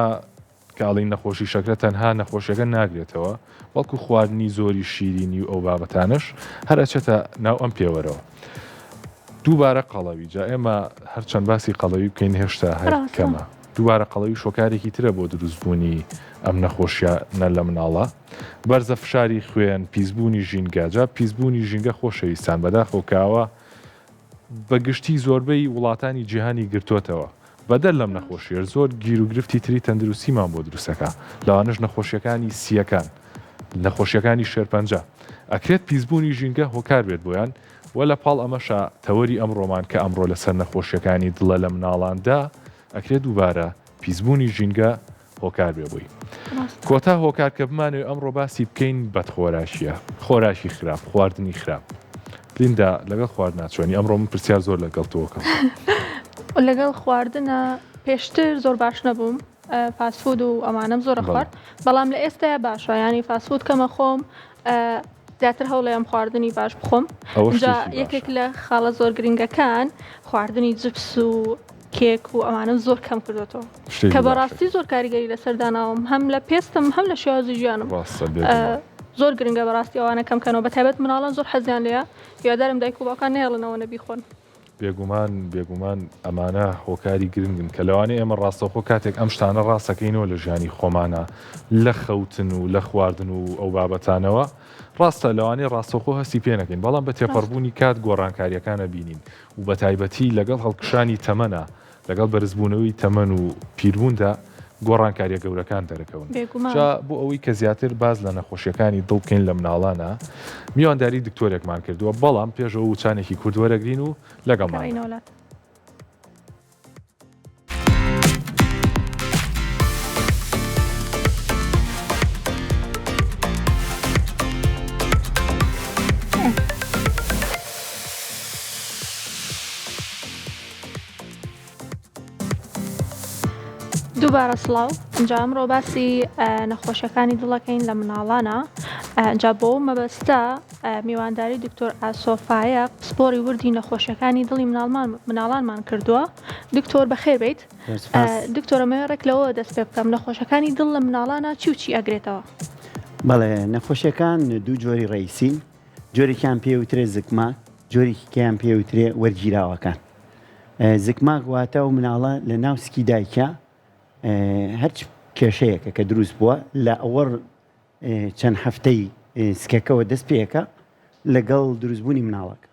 کە ئەڵێین نەخۆشی شەکرە تەنها نەخۆشیەکە ناگرێتەوە بەڵکو خواردنی زۆری شیرینی و ئەو بابەتانەش هەر ئەچێتە ناو ئەم پێوەرەوە. دووبارە قەڵەوی جا ئێمە هەرچەند باسی قەڵەوی بکەین هێشتا هەر کەمە. دووبارە قەڵەویش هۆکارێکی ترە بۆ دروستبوونی ئەم نەخۆشیانە لە مناڵا. بەرزە فشاری خوێن، پیسبوونی ژینگە، جا پیسبوونی ژینگە خۆشەویستان بەداخەوە کە ئەوە بە گشتی زۆربەی وڵاتانی جیهانی گرتۆتەوە. بەدەر لەم نەخۆشیەش زۆر گیروگرفتی تری تەندروستیمان بۆ دروستەکا لەوانەش نەخۆشیەکانی سییەکان، نەخۆشیەکانی شێرپەنجە. ئەکرێت پیسبوونی ژینگە هۆکار بێت بۆیان و لە پاڵ ئەمەشا تەوەری ئەمڕۆمان کە ئەمڕۆ لەسەر نەخۆشیەکانی دڵە لە مناڵاندا ئەکرێت دووبارە پیسبوونی ژینگە. هۆکار بێ بۆی. کۆتا هۆکار کە بمانەوێ ئەمڕۆ باسی بکەین بەدخۆراکییە، خۆراکی خراپ، خواردنی خراپ. لیندا لەگەڵ خواردنا چۆنی؟ ئەمڕۆ من پرسیار زۆر لەگەڵ تۆ کەم. لەگەڵ خواردنە پێشتر زۆر باش نەبووم فاستفود و ئەمانەم زۆر خوارد بەڵام لە ئێستایا باشە ینی فاستفود کەمە خۆم زیاتر هەوڵێم خواردنی باش بخۆم جا یەکێک لە خاڵە زۆر گرنگەکان خواردنی جپس و کێک و ئەمانەم زۆر کەم کردوێتەوە کە بەڕاستی زۆر کاریگەری لەسەر داناوم هەم لە پێستم هەم لە شێوازی ژیانم زۆر گرنگە بەڕاستی ئەوانە کەم کەنەوە بە تایبەت مناڵان زۆر حەزیان لێە هیوادارم دایک و باوکان نەیەڵنەوە نەبی خۆن. بێگومان بێگومان ئەمانە هۆکاری گرنگن کە لەوانەیە ئێمە ڕاستەوخۆ کاتێک ئەم شتانە ڕاستەکەینەوە لە ژیانی خۆمانە لە خەوتن و لە خواردن و ئەو بابەتانەوە ڕاستە لەوانەیە ڕاستەوخۆ هەستی پێ نەکەین بەڵام بە تێپەڕبوونی کات گۆڕانکاریەکان ئەبینین و بەتایبەتی لەگەڵ هەڵکشانی تەمەنا لەگەڵ بەرزبوونەوەی تەمەن و پیربووندا گۆڕانکاریە گەورەکان دەرەکەون. بێگومان. جا بۆ ئەوەی کە زیاتر باس لە نەخۆشیەکانی دڵ بکەین لە مناڵانا میوانداری دکتۆرێکمان کردووە بەڵام پێش ئەوە وچانێکی کورت وەرەگرین و لەگەڵمان بن. دووبارە سڵاو ئینجا ئەمڕۆ باسی نەخۆشیەکانی دڵەکەین لە مناڵانە ئینجا بۆ مەبەستە میوانداری دکتۆر ئاسۆ فایەق پسپۆری وردی نەخۆشیەکانی دڵی مناڵمان مناڵانمان کردووە دکتۆر بەخێر بیت دکتۆر ئەمەوێ ڕێک لەوە دەست پێ بکەم نەخۆشەکانی دڵ لە مناڵانە چی و چی ئەگرێتەوە؟ بەڵێ نەخۆشیەکان دوو جۆری ڕئیسین جۆرێکیان پێ وترێ زکماک جۆرێکی کەیان پێ وترێ وەرگیراوەکان زکماک واتە ئەو مناڵە لە ناو سکی دایکە هەرچ کێشەیەکە کە دروست بووە لە ئەوەڕ چەند هەفتەی سکەکەوە دەست پێەکە لەگەڵ دروستبوونی مناڵەکە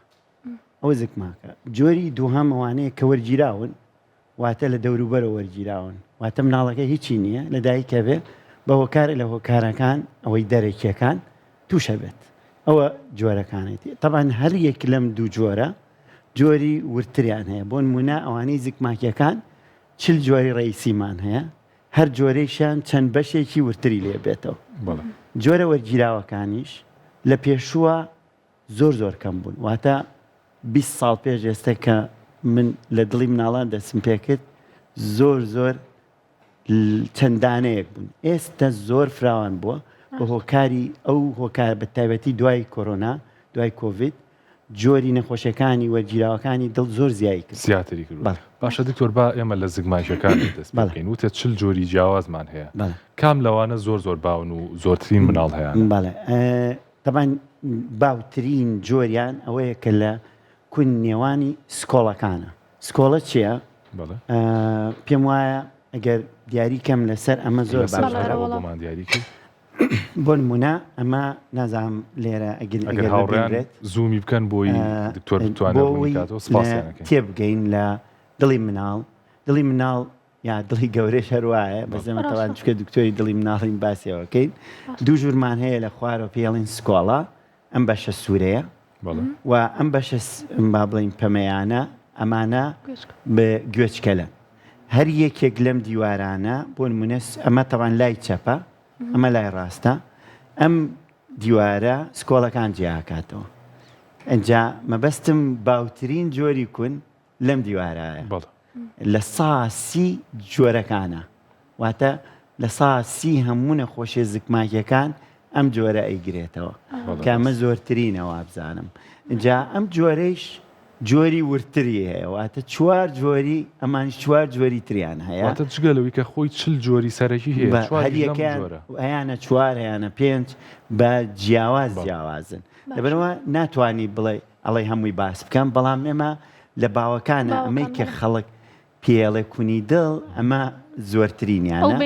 ئەوە زکماکە جۆری دووهەم ئەوانەیە کە وەرگیراون واتە لە دەوروبەرەوە وەرگیراون واتە مناڵەکە هیچی نییە لە دایکە بێ بە هۆکارێ لە هۆکارەکان ئەوەی دەرەکیەکان تووشە بێت ئەوە جۆرەکانێتی تەبان هەر یەک لەم دوو جۆرە جۆری وردتریان هەیە بۆ نمونە ئەوانەی زکماکیەکان چل جۆری ڕئیسیمان هەیە هەر جۆرەیشیان چەند بەشێکی وردتری لێ بێتەوە جۆرە وەرگیراوەکانیش لە پێشووە زۆر زۆر کەم بوون واتە 20 ساڵ پێش ئێستا کە من لە دڵی مناڵان دەستم پێکرد زۆر زۆر چەند دانەیەک بوون ئێستا زۆر فراوان بووە بە هۆکاری ئەو هۆکار بە تایبەتی دوای کۆرۆنا دوای کۆڤید جۆری نەخۆشیەکانی وەرگیراوەکانی دڵ زۆر زیای کرد زیاتری کرد باشە دکتۆر با ئێمە لە زگماکیەکان دەست بکەین وتە چل جۆری جیاوازمان هەیە کام لەوانە زۆر زۆر باون و زۆرترین مناڵ هەیە بەڵێ تەبعەن باوترین جۆریان ئەوەیە کە لە کون نێوانی سکۆڵەکانە. سکۆڵە چییە؟ پێم وایە ئەگەر دیاری کەم لەسەر ئەمە زۆر باشترە. بۆ نمونە ئەمە نازانم لێرە ئەگەر ئەگەر هاوڕێیان زوومی بکەن بۆی دکتۆر بتوانێت ڕوونی کاتەوە سپاسیان ئەکەین. تێبگەین لە دڵی مناڵ، دڵی مناڵ یا دڵی گەورەش هەر وایە بەس ئێمە تەوان چونکە دکتۆری دڵی مناڵین باسی ئەوە کەین دوو ژوورمان هەیە لە خوارەوە پێڵین سکۆڵە ئەم بەشە سوورەیە و ئەم بەشە با بڵین پەمەیانە ئەمانە بە گوێچکەلە هەر یەکێک لەم دیوارانە بۆ نمونە ئەمە تەوان لای چەپە ئەمە لای ڕاستە ئەم دیوارە سکۆڵەکان جیاکاتەوە ئەجا مەبەستم باوترین جۆری کون لەم دیوارایە بەڵێ. 30% جۆرەکانە واتە 30% هەموو نەخۆشیە زکماکیەکان ئەم جۆرە ئەیگرێتەوە کە ئەمە زۆرترینە وابزانم جا ئەم جۆرەیش جۆری وردتری هەیە واتە چوار جۆری ئەمانیش چوار جۆری تریان هەیە واتە جگە لەوەی کە خۆی چل جۆری سەرەکی هەیە بە چوار لەم هەریەکەیان جۆرە هەیانە چوار هەیانە پێنج بە جیاواز بەڵێ. جیاوازن لەبەرئەوە ناتوانی بڵێ ئەڵێی هەمووی باس بکەم بەڵام ئێمە لە باوەکانە ئەمەی کە خەڵک پێڵێ کونی دڵ ئەمە زۆرترینیانە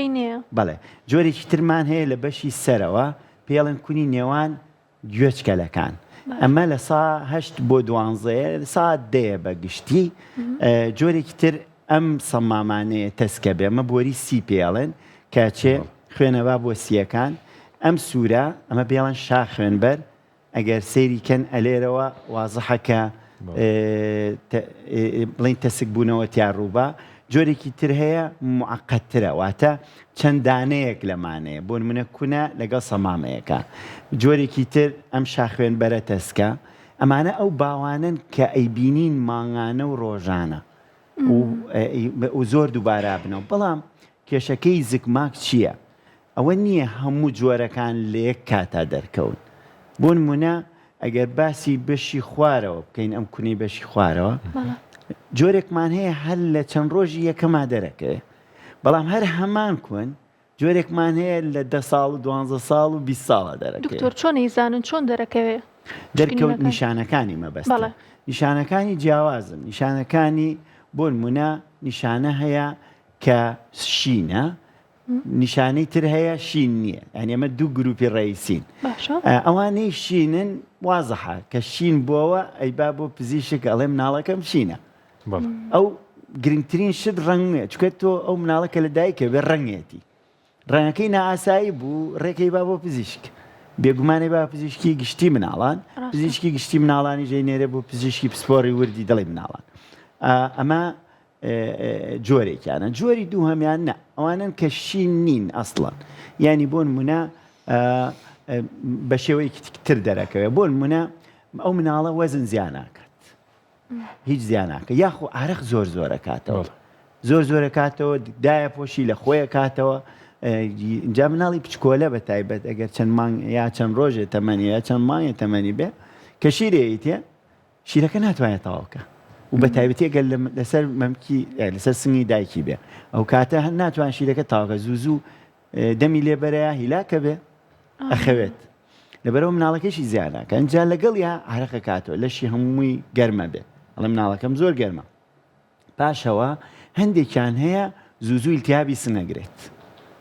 بەڵێ جۆرێکی ترمان هەیە لە بەشی سەرەوە پێڵێن کونی نێوان گوێچکەلەکان ئەمە لە سا هەشت بۆ دوانزەیە سا دەیە بە گشتی جۆرێکی تر ئەم سەمامانەیە تەسکە بێ ئەمە بۆری سی پێڵێن کاچێ خوێنەوا بۆ سیەکان ئەم سوورە ئەمە پێڵەن شا خوێنبەر ئەگەر سەیری کەن ئەلێرەوە وازحە کە بڵێین تەسک بوونەوە تیا ڕووبا. جۆرێکی تر هەیە موعەقەدترە واتە چەند دانەیەک لەمانەیە بۆ نمونە کونە لەگەڵ سەمامەیەکە جۆرێکی تر ئەم شاخوێنبەرە تەسکە ئەمانە ئەو باوانەن کە ئەیبینین مانگانە و ڕۆژانە و زۆر دووبارابنەوە بەڵام کێشەکەی زکماک چییە؟ ئەوە نییە هەموو جۆرەکان لە یەک کاتا دەرکەون. بۆ نموونە ئەگەر باسی بەشی خوارەوە بکەین ئەم کونەی بەشی خوارەوە جۆرێکمان هەیە هەر لە چەند ڕۆژی یەکەما دەرەکەوێ بەڵام هەر هەمان کون جۆرێکمان هەیە لە دە ساڵ و دوانزە ساڵ و 20 ساڵە دەرەکەوێ. دکتۆر چۆن ئەیزانن چۆن دەرەکەوێ؟ دەرکەوت نیشانەکانی مەبەستە نیشانەکانی جیاوازن نیشانەکانی بۆ نمونە نیشانە هەیە کە شینە نیشانەی تر هەیە شین نییە یانی ئەمە دوو گروپی ڕئیسین ئەوانەی شینن وازحە کە شین بووەوە ئەیبا بۆ پزیشک ئەڵێ مناڵەکەم شینە ئەو گرنگترین شت ڕەنگە چکە تۆ ئەو مناڵە کە لە دایکە بێ ڕەنگێتی ڕەنگەکەی نائاسایی بوو ڕێکەی با بۆ پزیشک بێگومانی با پزیشکی گشتی مناڵان پزیشکی گشتی مناڵانی ژەی نێرە بۆ پزیشکی پسپۆری وردی دڵی مناڵان ئەمە جۆرێکیانە جۆری دووهەمیان نا ئەوانن کە شین نین ئەسڵەن یانی بۆ نمونە بە شێوەیەکی تر دەرەکەوێت بۆ نمونە ئەو مناڵە وەزن زیاناکات هیچ زیاناکە یاخۆ ئارەق زۆر زۆرەکاتەوە زۆر زۆرەکاتەوە دایە پۆشی لە خۆیە کاتەوە جا مناڵی پچکۆلە بە تایبەت ئەگەر چەند مانگ یا چەند ڕۆژێ تەمەنی یا چەند مانگێ تەمەنی بێ کە شیرەیتێ شیرەکە ناتوانێت تەواو بکا و بە تایبەتی ئەگەر لەسەر مەمکی لەسەر سنگی دایکی بێ ئەو کاتە هەر ناتوان شیرەکە تاوکە زوو زوو دەمی لێبەرەیە هیلاکە بێ ئەخەوێت لەبەرەوە مناڵەکەشی زیاناکە ئەنجا لەگەڵ یا عرەقە کاتەوە لەشی هەمووی گەرمە بێ ئەڵێ مناڵەکەم زۆر گەرمە پاشەوە هەندێکیان هەیە زوو زوو التهابی سنگ ئەگرێت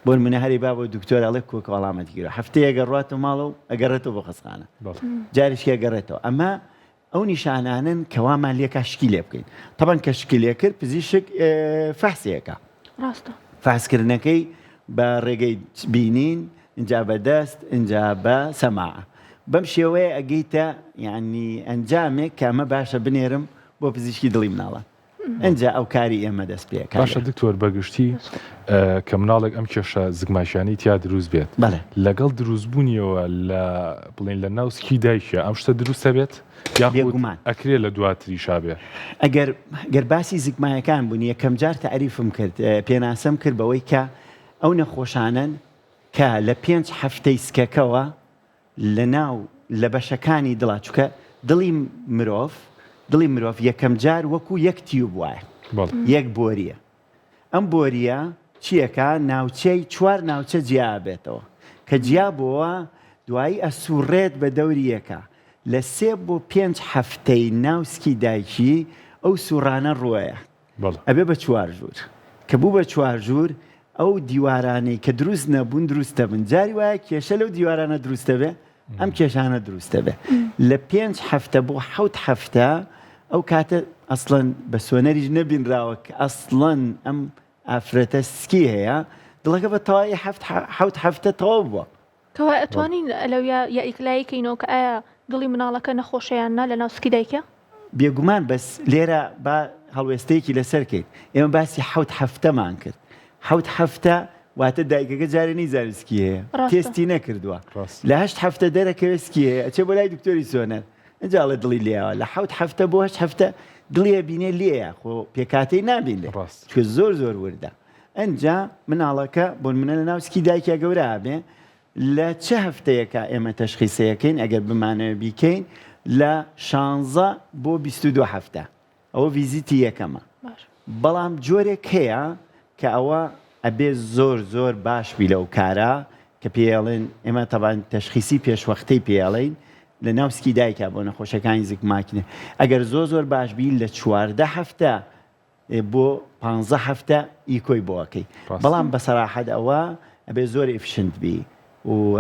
بۆ نمونە هەری با بۆ دکتۆر ئەڵێ کۆکە وەڵامەتی گرە هەفتەیەک ئەڕواتەوە ماڵەوە و ئەگەڕێتەوە بۆ خەستخانە جارێکی ئەگەڕێتەوە ئەمە ئەو نیشانانەن کە وامان لێکا شکی لێ بکەین تەبەن کە شکی لێ کرد پزیشک فەحسێکە ڕاستە فەحسکردنەکەی بە ڕێگەی بینین ئینجا بە دەست ئینجا بە سەماعە بەم شێوەیە ئەگەیتە یعنی ئەنجامێک کە ئەمە باشە بنێرم بۆ پزیشکی دڵی مناڵان ئنجا ئەو کاری ئێمە دەست پێ ئەکا باشە دکتۆر بەگشتی کە مناڵێک ئەم کێشە زگماکیانەی تیا دروست بێت بەڵێ. لەگەڵ دروستبوونیەوە لە بڵێن لە ناو سکی دایکیا ئەم شتە دروست ئەبێت یاخود بێگومان. ئەکرێ لە دواتریشا بێ؟ ئەگەر گەر باسی زگمایەکان بوون یەکەم جار تەعریفم کرد پێناسەم کرد بەوەی کە ئەو نەخۆشانەن کە لە پێنج هەفتەی سکەکەوە لە ناو لە بەشەکانی دڵا چونکە دڵی مرۆڤ دڵی مرۆڤ یەکەم جار وەکو یەک tube وایە یەک بۆریە ئەم بۆریە چیەکە ناوچەی چوار ناوچە جیا بێتەوە کە جیا بۆوە دوایی ئەسوڕێت بە دەوری یەکە لە سێ بۆ پێنج هەفتەی ناو سکی دایکی ئەو سوڕانە ڕوەیە ئەبێ بە چوار ژوور کە بوو بە چوار ژوور ئەو دیوارانەی کە دروست نەبوون دروست دەبن جاری وایە کێشە لەو دیوارانە دروست دەبێ ئەم کێشانە دروست دەبێ لە پێنج هەفتە بۆ حەوت هەفتە ئەو کاتە ئەسڵەن بە سۆنەریش نەبینراوە کە ئەسڵەن ئەم ئافرەتە سکی هەیە دڵەکە بە تەواوی حەوت هەفتە تەواو بووە. کەوایە ئەتوانین لەویا یەکلایی کەینەوە کە ئایا دڵی مناڵەکە نەخۆشە یان نا لەناو سکی دایکیا؟ بێگومان بەس لێرە با هەڵوێستەیەکی لەسەر کەین ئێمە باسی حەوت هەفتەمان کرد حەوت هەفتە واتە دایکەکە جارێ نەیزانی سکی هەیە ڕاستە. تێستی نەکردووە ڕاست. لە هەشت هەفتە دەرەکەوێت سکی هەیە ئەچێ بۆ لای دکتۆری سۆنەر ئینجا ئەڵێ دڵی لێیاوە لە حەوت هەفتە بۆ هەشت هەفتە دڵی ئەبینێ لێیە خۆ پێکهاتەی نابینرێ ڕاست. چونکە زۆر زۆر وردە ئەنجا مناڵەکە بۆنمونە لە ناو سکی دایکیا گەورە ئەبێ لە چ هەفتەیەکا ئێمە تەشخیسەیەکەین ئەگەر بمانەوێ بیکەین لە شانزە بۆ 22 هەفتە ئەوە ڤیزیتی یەکەمە بەڵام جۆرێک هەیە کە ئەوە ئەبێ زۆر زۆر باش بی لەو کارە کە پێڵێن ئێمە تەبان تەشخیسی پێشوەختەی پێڵین لە ناو سکی دایکە بۆ نەخۆشەکانی زگماکنە ئەگەر زۆر زۆر باش بی لە 14 هەفتە بۆ پانزە هەفتە ئیکۆی بۆ ئەکەی بەڵام بە سەراحەت ئەوە ئەبێ زۆر efficient بی و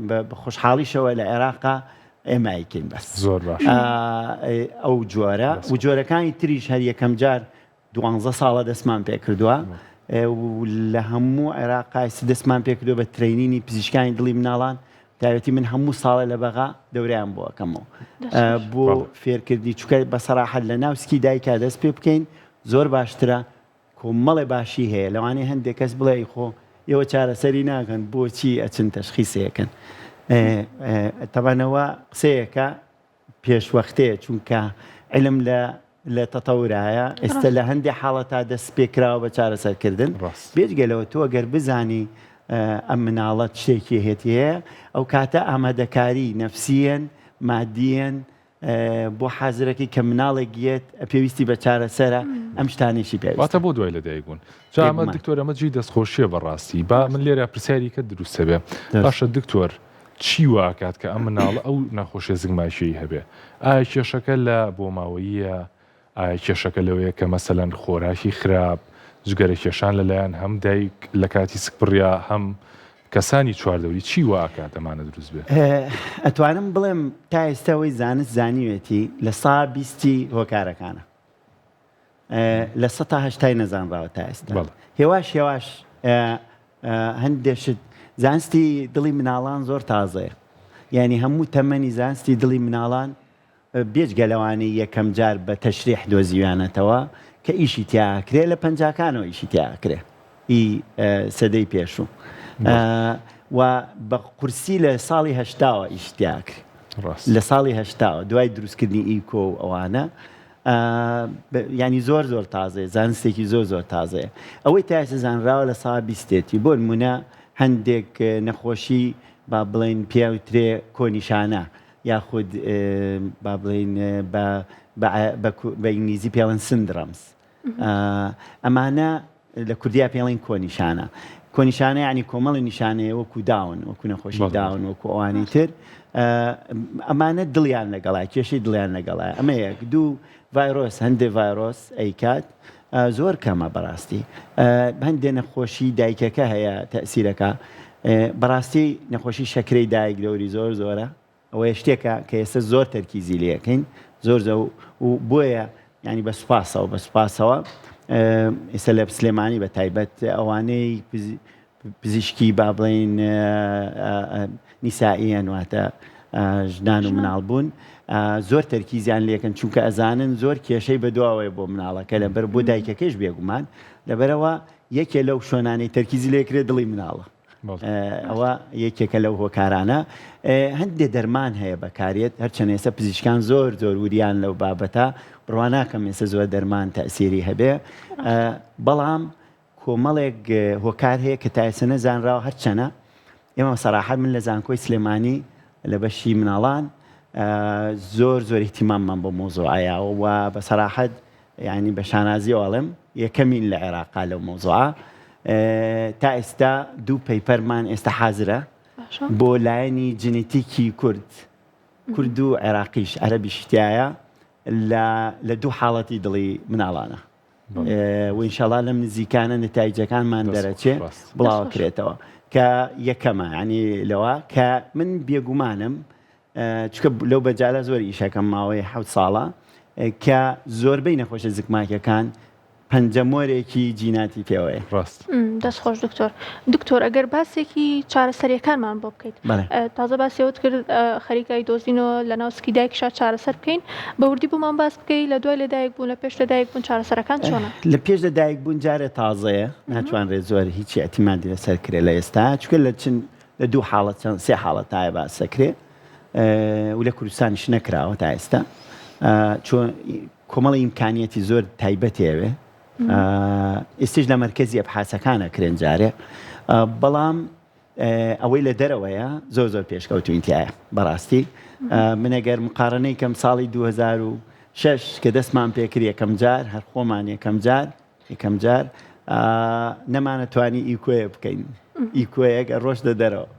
بە خۆشحاڵیشەوە لە عێراقا ئێمە ئەیکەین بەس زۆر باش ئەو جۆرە و جۆرەکانی تریش هەر یەکەم جار دوانزە ساڵە دەستمان پێ کردووە و لە هەموو عێراقا دەستمان پێ کردووە بە training ی پزیشکانی دڵی مناڵان تایبەتی من هەموو ساڵە لە بەغا دەوریان بۆ ئەکەمەوە بۆ فێرکردنی چکە بە سەراحەت لە ناو سکی دایکا دەست پێ بکەین زۆر باشترە. کۆمەڵێ باشی هەیە لەوانەیە هەندێک کەس بڵێ ئەی خۆ ئێوە چارەسەری ناکەن بۆچی ئەچن تەشخیسێکن تەبانەوە قسەیەکە پێشوەختەیە چونکە علم لە لە تەتەورایە ئێستا لە هەندێک حاڵەتا دەست پێکراوە بە چارەسەرکردن بێجگە لەوە تۆ گەر بزانی ئەم مناڵە شتێکی هێتی هەیە ئەو کاتە ئامادەکاری نەفسیەن مادیەن بۆ حازرەکەی کە مناڵێک یەت پێویستی بە چارەسەرە ئەم شتانێکی پێویستە. واتە بۆ دوای لەدایک بوون. جا ئەمە دکتۆر ئەمە جێی دەستخۆشیە بەڕاستی با من لێرە پرسیاری کە دروستە بێ باشە دکتۆر چی وا ئەکات کە ئەم مناڵە ئەو نەخۆشیە زگماکیەی هەبێ ئایا کێشەکە لە بۆماوەییە ئایا کێشەکە لەوەیە کە مەسەلەن خۆراکی خراپ، جگەرە کێشان لەلایەن هەم دایک لە کاتی سکپڕیا هەم کەسانی چواردەوری چی وا ئەکات ئەمانە دروست بێ؟ ئەتوانم بڵێم تا ئێستا ئەوەی زانست زانیوێتی لە سا بیستی هۆکارەکانە لە سەتا هەشتای نەزانراوە تا ئێستا هێواش هێواش هەندێ شت زانستی دڵی مناڵان زۆر تازەیە یعنی هەموو تەمەنی زانستی دڵی مناڵان بێجگە لەوانەی یەکەم جار بە تەشریح دۆزیویانەتەوە کە ئیشی تیا ئەکرێ لە پەنجاکانەوە ئیشی تیا ئەکرێ ئی سەدەی پێشوو و بە قورسی لە ساڵی هەشتاوە ئیشی تیا ئەکرێ لە ساڵی هەشتاوە دوای دروستکردنی ئیکۆ و ئەوانە ینی زۆر زۆر تازەیە زانستێکی زۆر زۆر تازەیە ئەوەی تا ئێستا زانراوە لە سا بیستێتی بۆ نمونە هەندێک نەخۆشی با بڵێن پیاوترێ کۆنیشانە یاخود با بڵێین بە بە ئینگلیزی پێڵێن syndromes ئەمانە لە کوردیا پێڵین کۆنیشانە کۆنیشانە ینی کۆمەڵی نیشانەیە وەکو داون وەکو نەخۆشی داون وەکو ئەوانی تر ئەمانە دڵیان لەگەڵای کێشەی دڵیان لەگەڵای ئەمە یەک دوو ڤایرۆس هەندێ ڤایرۆس ئەیکات زۆر کەمە بەڕاستی هەندێ نەخۆشی دایکەکە هەیە تەسیرەکە بەڕاستی نەخۆشی شەکرەی دایک دەوری زۆر زۆرە ئەوەیە شتێکە کە ئێستا زۆر تەرکیزی لەکەین زۆر زە و بۆیە ینی بە سوپاسەوە بە سوپاسەوە ئێستا لە سلێمانی بە تایبەت ئەوانەی پزیشکی با بڵێین نیسائیەن واتە ژنان و مناڵ بوون زۆر تەرکیزیان لێکن چونکە ئەزانن زۆر کێشەی بەدواوەیە بۆ مناڵەکە لەبەر بۆ دایکەکەش بێگومان لەبەرەوە یەکێ لەو شوێنانەی تەرکیزی لێکرێ دڵی مناڵە ئەوە یەکێکە لەو هۆکارانە هەندێک دەرمان هەیە بەکارێت هەرچەند ئێستا پزیشکان زۆر زۆر وریان لەو بابەتە بڕواناکەم ئێستا زۆر دەرمان تەسیری هەبێ بەڵام کۆمەڵێک هۆکار هەیە کە تا ئێستا نەزانراوە هەرچەنە ئێمە سەراحەت من لە زانکۆی سلێمانی لە بەشی مناڵان زۆر زۆر اهتماممان بۆ مۆزوعەیە و بە سەراحەت یعنی بە شانازیەوە ئەڵێم یەکەمین لە عێراقا لەو مۆزوعە تا ئێستا دوو paper مان ئێستا حازرە بۆ لایەنی جنتیکی کورد کورد و عێراقیش عەرەبیش تایە لە دوو حاڵەتی دڵی مناڵانە و ئینشاڵا لەم نزیکانە نەتایجەکانمان دەرەچێ بڵاوکرێتەوە کە یەکەمە ینی لەوە کە من بێگومانم چکە لەو بەجالە زۆر ئیشەکەم ماوەی حوت ساڵە کە زۆربەی نەخۆشە زکماکەکان پەنجەمۆرێکی جیناتی پێوەیە. ڕاست. دەست خۆش دکتۆر. دکتۆر ئەگەر باسێکی چارەسەریەکانمان بۆ بکەیت. بەڵێ. تازە باسی ئەوەت کرد خەریکە ئەیدۆزینەوە لەناو سکی دایکیشا چارەسەر بکەین. بە وردی بۆمان باس بکەی لە دوای لەدایک بوون لە پێش لەدایک بوون چارەسەرەکان چۆنە؟ لە پێش لەدایک بوون جارێ تازەیە ناتوانرێت زۆر هیچی ئیعتیمادی لەسەر کرێ لە ئێستا چونکە لە چن لە دوو حاڵەت چەند سێ حاڵەتایە باس دەکرێ و لە کوردستانیش نەکراوە تا ئێستا چۆن کۆمەڵی ئیمکانیەتی زۆر تایبەتی ئەوێ ئێستش لە مەرکەزی ئەبحاسەکان ئەکرێن جارێ بەڵام ئەوەی لە دەرەوەیە زۆر زۆر پێشکەوتوین تایە بەڕاستی منەگەر مقارنەی کەم ساڵی 2006 کە دەستمان پێکرد یەکەم جار هەر خۆمان یەکەم جار یەکەم جار نەمانەتوانی ئیکۆیە بکەین ئیکۆیەک ڕۆژ لە دەرەوە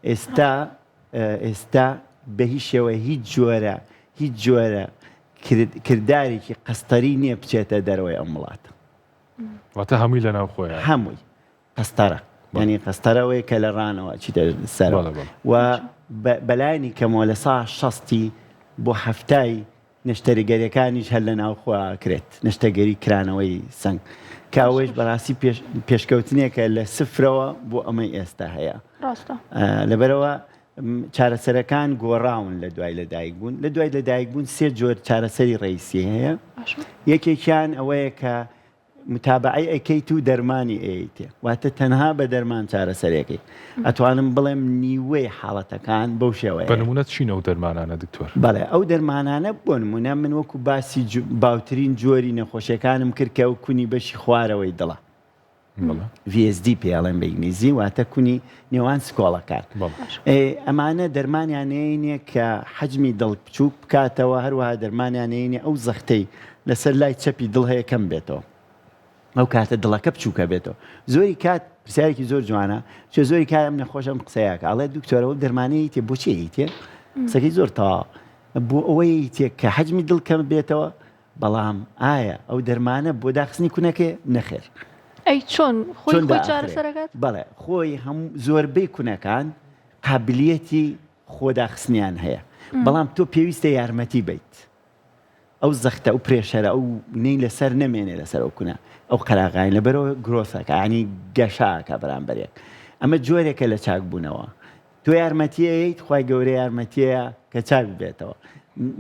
ئێستا ئێستا بە هیچ شێوە هیچ جۆرە هیچ جۆرە کردارێکی قەستەری نییە بچێتە دەرەوەی ئەم وڵاتە. واتە هەمووی لە ناو خۆیە؟ هەمووی قەستەرە یانی قەستەرەوەی کە لە ڕانەوە چیتە سەرەوە و بەلایەنی کەمەوە لە سا شەستی بۆ حەفتای نەشتەرگەریەکانیش هەر لە ناوخۆ ئەکرێت نەشتەگەری کرانەوەی سنگ کە ئەوەیش بەڕاستی پێشکەوتنێکە لە سفرەوە بۆ ئەمەی ئێستا هەیە ڕاستە لەبەرەوە چارەسەرەکان گۆڕاون لە دوای لەدایک بوون لە دوای لەدایک بوون سێ جۆر چارەسەری ڕئیسی هەیە یەکێکیان ئەوەیە کە متابەعەی ئەکەیت و دەرمانی ئەیەیتێ واتە تەنها بە دەرمان چارەسەرێکەی ئەتوانم بڵێم نیوەی حاڵەتەکان بەو بە شێوەیە. نمونە چین ئەو دەرمانانە دکتۆر؟ بەڵێ ئەو دەرمانانە بۆ نمونە من وەکو باسی باوترین جۆری نەخۆشیەکانم کرد کە ئەو کونی بەشی خوارەوەی دڵە. VSD پێ ئەڵێن بە ئینگلیزی واتە کونی نێوان سکۆڵەکان. ئەمانە دەرمانیان نێینێ کە حەجمی دڵ بچووک بکاتەوە هەروەها دەرمانیان نێینێ ئەو زەختەی لەسەر لای چەپی دڵ هەیە کەم بێتەوە ئەو کاتە دڵەکە بچووکە بێتەوە زۆری کات پرسیارێکی زۆر جوانە چێ زۆری کات ئەم نەخۆش ئەم قسەیەکە ئەڵێ دکتۆرەوە دەرمانەی تێ بۆچی تێ قسەکەی زۆر تەواو بۆ ئەوەی تێ کە حەجمی دڵ کەم بێتەوە بەڵام ئایا ئەو دەرمانە بۆ داخستنی کونەکەیە؟ نەخێر. ئەی چۆن؟ خۆی خۆی چارەسەر ئەکات؟ بەڵێ خۆی هەموو زۆربەی کونەکان قابلیەتی خۆداخستنیان هەیە بەڵام تۆ پێویستە یارمەتی بیت ئەو زەختە ئەو pressure ە ئەو نەی لەسەر نەمێنێ لەسەر ئەو کونە ئەو قەراغاین لەبەرەوە growth ەکە ینی گەشاکە بەرامبەرێک ئەمە جۆرێکە لە چاکبوونەوە تۆ یارمەتی ئەیەیت خوای گەورە یارمەتیەیە کە چاک ببێتەوە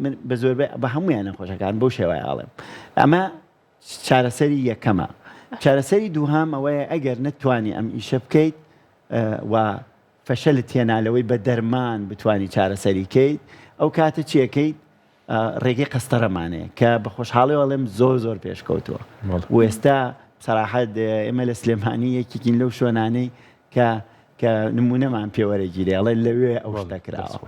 من بە زۆربەی بە هەموویان نەخۆشەکان بەو شێوەیە ئەڵێم ئەمە چارەسەری یەکەمە چارەسەری دووهام ئەوەیە ئەگەر نەتوانی ئەم ئیشە بکەیت و فەشەلت هێنا لەوەی بە دەرمان بتانی چارەسەری کەیت ئەو کاتە چیەکەیت ڕێگەی قەستەرەمان هەیە کە بە خۆشحاڵیەوە ئەڵێم زۆر زۆر پێشکەوتووە و ئێستا سەراحەت ئێمە لە سلێمانی یەکێکین لەو شوێنانەی کە کە نمونەمان پێوەرەگیرێ ئەڵێ لەوێ ئەو شتە کراوە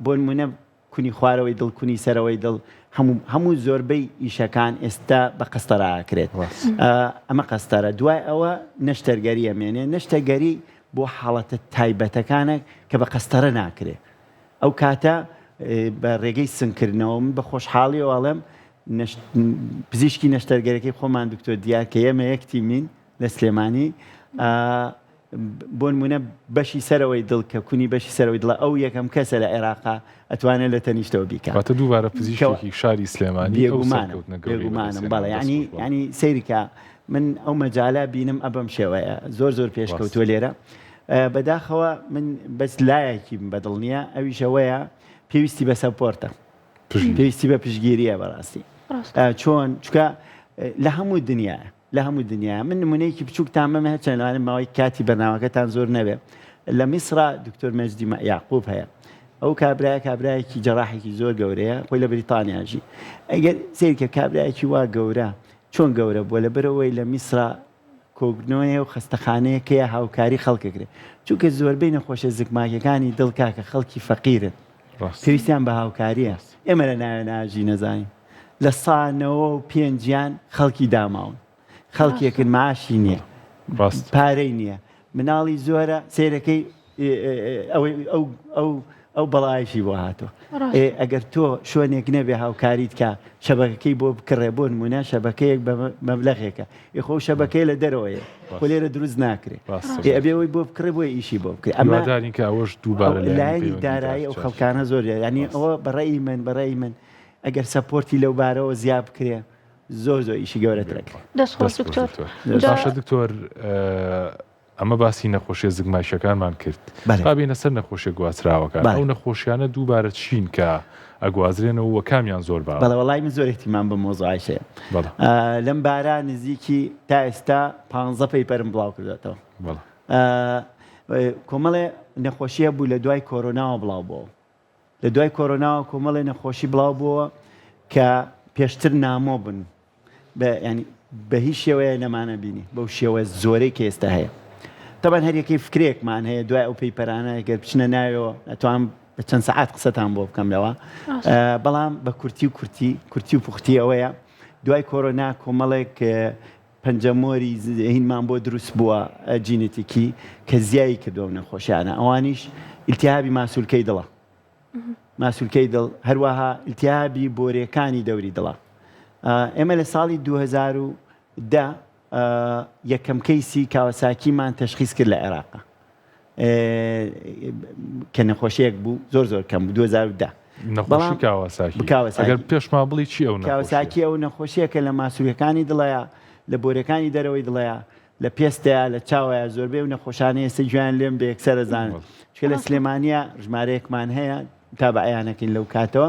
بۆ نمونە کونی خوارەوەی دڵ کونی سەرەوەی دڵ هەموو هەموو زۆربەی ئیشەکان ئێستا بە قەستەرا ئەکرێت ئەمە قەستەرە دوای ئەوە نەشتەرگەری ئەمێنێ نەشتەگەری بۆ حاڵەتە تایبەتەکانە کە بە قەستەرە ناکرێ ئەو کاتە بە ڕێگەی سنگکردنەوە من بە خۆشحاڵیەوە ئەڵێم پزیشکی نەشتەرگەرەکەی خۆمان دکتۆر دیار کە ئێمە یەک تیمین لە سلێمانی بۆ نمونە بەشی سەرەوەی دڵ کە کونی بەشی سەرەوەی دڵە ئەو یەکەم کەسە لە عێراقا ئەتوانێت لە تەنیشتەوە بیکات. واتە دووبارە پزیشکێکی شاری سلێمانی ئەو سەرکەوتنە گەورەی بێگومانم بەڵێ ینی ینی سەیرکە من ئەو مەجالە بینم ئەبەم شێوەیە زۆر زۆر پێشکەوتووە لێرە بەداخەوە من بەس لایەکیم بەدڵ نییە ئەویش ئەوەیە پێویستی بە support ە پێویستی بە پشتگیریە بەڕاستی چۆن چکە لە هەموو دنیا لە هەموو دنیا من نمونەیەکی بچووکتان بەمە هەرچەند لەوانە ماوەی کاتی بەرنامەکەتان زۆر نەبێ لە میسرا دکتۆر مەجدی یعقوب هەیە ئەو کابرایە کابرایەکی جەراحێکی زۆر گەورەیە خۆی لە بریتانیاژی ئەگەر سیرکە کابرایەکی وا گەورە چۆن گەورە بووە لەبەرەوەی لە میسرا کۆگنۆیە و خەستەخانەیەک هەیە هاوکاری خەڵک ئەکرێ چونکە زۆربەی نەخۆشە زگماکیەکانی دڵ کاکە خەڵکی فەقیرن پێویستیان بە هاوکاریە ئێمە لە ناوێ ناژی نەزانین لە سا نەوە و پێنجیان خەڵکی داماون خەڵکێکن معاشی نییە پارەی نییە مناڵی زۆرە سەیرەکەی ئەوەی ئەو ئەو ئەو بەڵایەکی بۆ هاتووە ئێ ئەگەر تۆ شوێنێک نەبێ هاوکاریت کا شەبەکەکەی بۆ بکڕێ بۆ نمونە شەبەکەیەک بە مەبلەغێکە ئێ خۆ شەبەکەی لە دەرەوەیە خۆ لێرە دروست ناکرێ ئێ ئەبێ ئەوەی بۆ بکڕێ بۆ ئیشی بۆ بکرێ ئەمە هیوادارین کە ئەوەش دووبارە لایەنی دارایی ئەو خەڵکانە زۆر یانی ئەوە بەڕێی من بەڕێی من ئەگەر support ی لەو بارەوە زیا بکرێ زۆر زۆر ئیشی گەورەتر ئەکرێ. دەست خۆش دکتۆر. باشە دکتۆر ئەمە باسی نەخۆشیە زگماکیەکانمان کرد با بێینە سەر نەخۆشیە گواستراوەکان ئەو نەخۆشیانە دووبارە چین کە ئەگوازرێنەوە و کامیان زۆر باوە؟ بەڵێ وەڵای من زۆر ئیهتیمام بەم مەوزوعەش هەیە لەم بارە نزیکی تا ئێستا پانزە paper م بڵاو کردوێتەوە کۆمەڵێ نەخۆشیە بوو لە دوای کۆرۆناوە بڵاو بۆ لە دوای کۆرۆناوە کۆمەڵێ نەخۆشی بڵاو بووەوە کە پێشتر نامۆ بوون بە ینی بە هیچ شێوەیە نەمانە بینی بەو شێوە زۆرەی کە ئێستا هەیە تەبەن هەریەکەی فکرێکمان هەیە دوای ئەو paper انە گەر بچنە ناوەوە ئەتوان بە چەند سەعات قسەتان بۆ بکەم لەوە بەڵام بە کورتی و کورتی کورتی و پوختی ئەوەیە دوای کۆرۆنا کۆمەڵێک پەنجەمۆری هینمان بۆ دروست بووە جینێتیکی کە زیایی کردووە ئەو نەخۆشیانە ئەوانیش ئیلتیهابی ماسولکەی دڵە ماسولکەی دڵ هەروەها ئیلتیهابی بۆرێکانی دەوری دڵە ئێمە لە ساڵی 2010 یەکەم کەیسی کاوەساکیمان تەشخیص کرد لە عێراق کە نەخۆشیەک بوو زۆر زۆر کەم بوو 2010 نەخۆشی کاواساکی ئەگەر پێشمان بڵی چی ئەو کاواساکی ئەو نەخۆشیە کە لە ماسولکەکانی دڵەیە لە بۆرەکانی دەرەوەی دڵەیە لە پێستەیە لە چاوەیە زۆربەی و نەخۆشانە ئێستا گوێیان لێم بێ یەکسەر ئەزانن چونکە لە سلێمانیە ژمارەیەکمان هەیە تابعیانەکەین لەو کاتەوە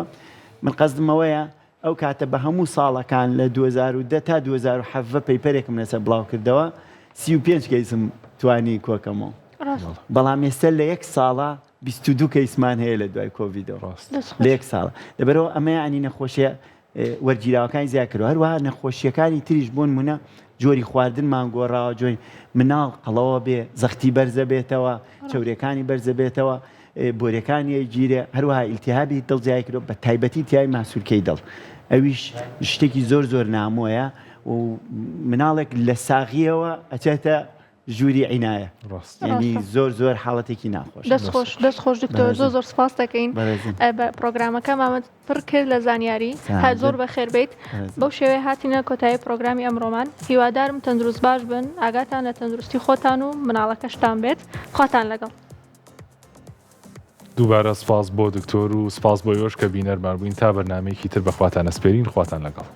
من قەزدمەوەیە. ئەو کاتە بە هەموو ساڵەکان لە 2010 تا 2017 paper ێکم لەسەر بڵاو کردەوە 35 case م توانی کۆکەمەوە بەڵام ئێستا لە یەک ساڵە 22 case مان هەیە لە دوای کۆڤیدەوە لە یەک ساڵە لەبەرەوە ئەمە ینی نەخۆشیە وەرگیراوەکانی زیاد کردوە هەروەها نەخۆشیەکانی تریش بۆنمونە جۆری خواردنمان گۆڕاوە جۆری مناڵ قەڵەوە بێ زەختی بەرزە بێتەوە چەورەکانی بەرزە بێتەوە بۆرەکانی گیرێ هەروەها ئیلتیهابی دڵ زیای کردوە بە تایبەتی تای ماسولکەی دڵ ئەویش شتێکی زۆر زۆر نامۆیە و مناڵێک لە ساغیەوە ئەچێتە ژووری عینایە ڕاست یعنی زۆر زۆر حاڵەتێکی ناخۆش دەست خۆش دەست خۆش دکتۆر زۆر زۆر سپاس دەکەین بە پرۆگرامەکەمامەت پڕ کرد لە زانیاری هەر زۆر بەخێر بیت بەو شێوەیە هاتینە کۆتایی پرۆگرامی ئەمڕۆمان هیوادارم تەندروست باش بن ئاگاتان لە تەندروستی خۆتان و مناڵەکەشتان بێت خواتان لەگەڵ. دووبارە سپاس بۆ دکتۆر و سپاس بۆ ئێوەش کە بینەرمان بووین تا بەرنامەیەکی تر بەخواتان ئەسپێرین خواتان لەگەڵ.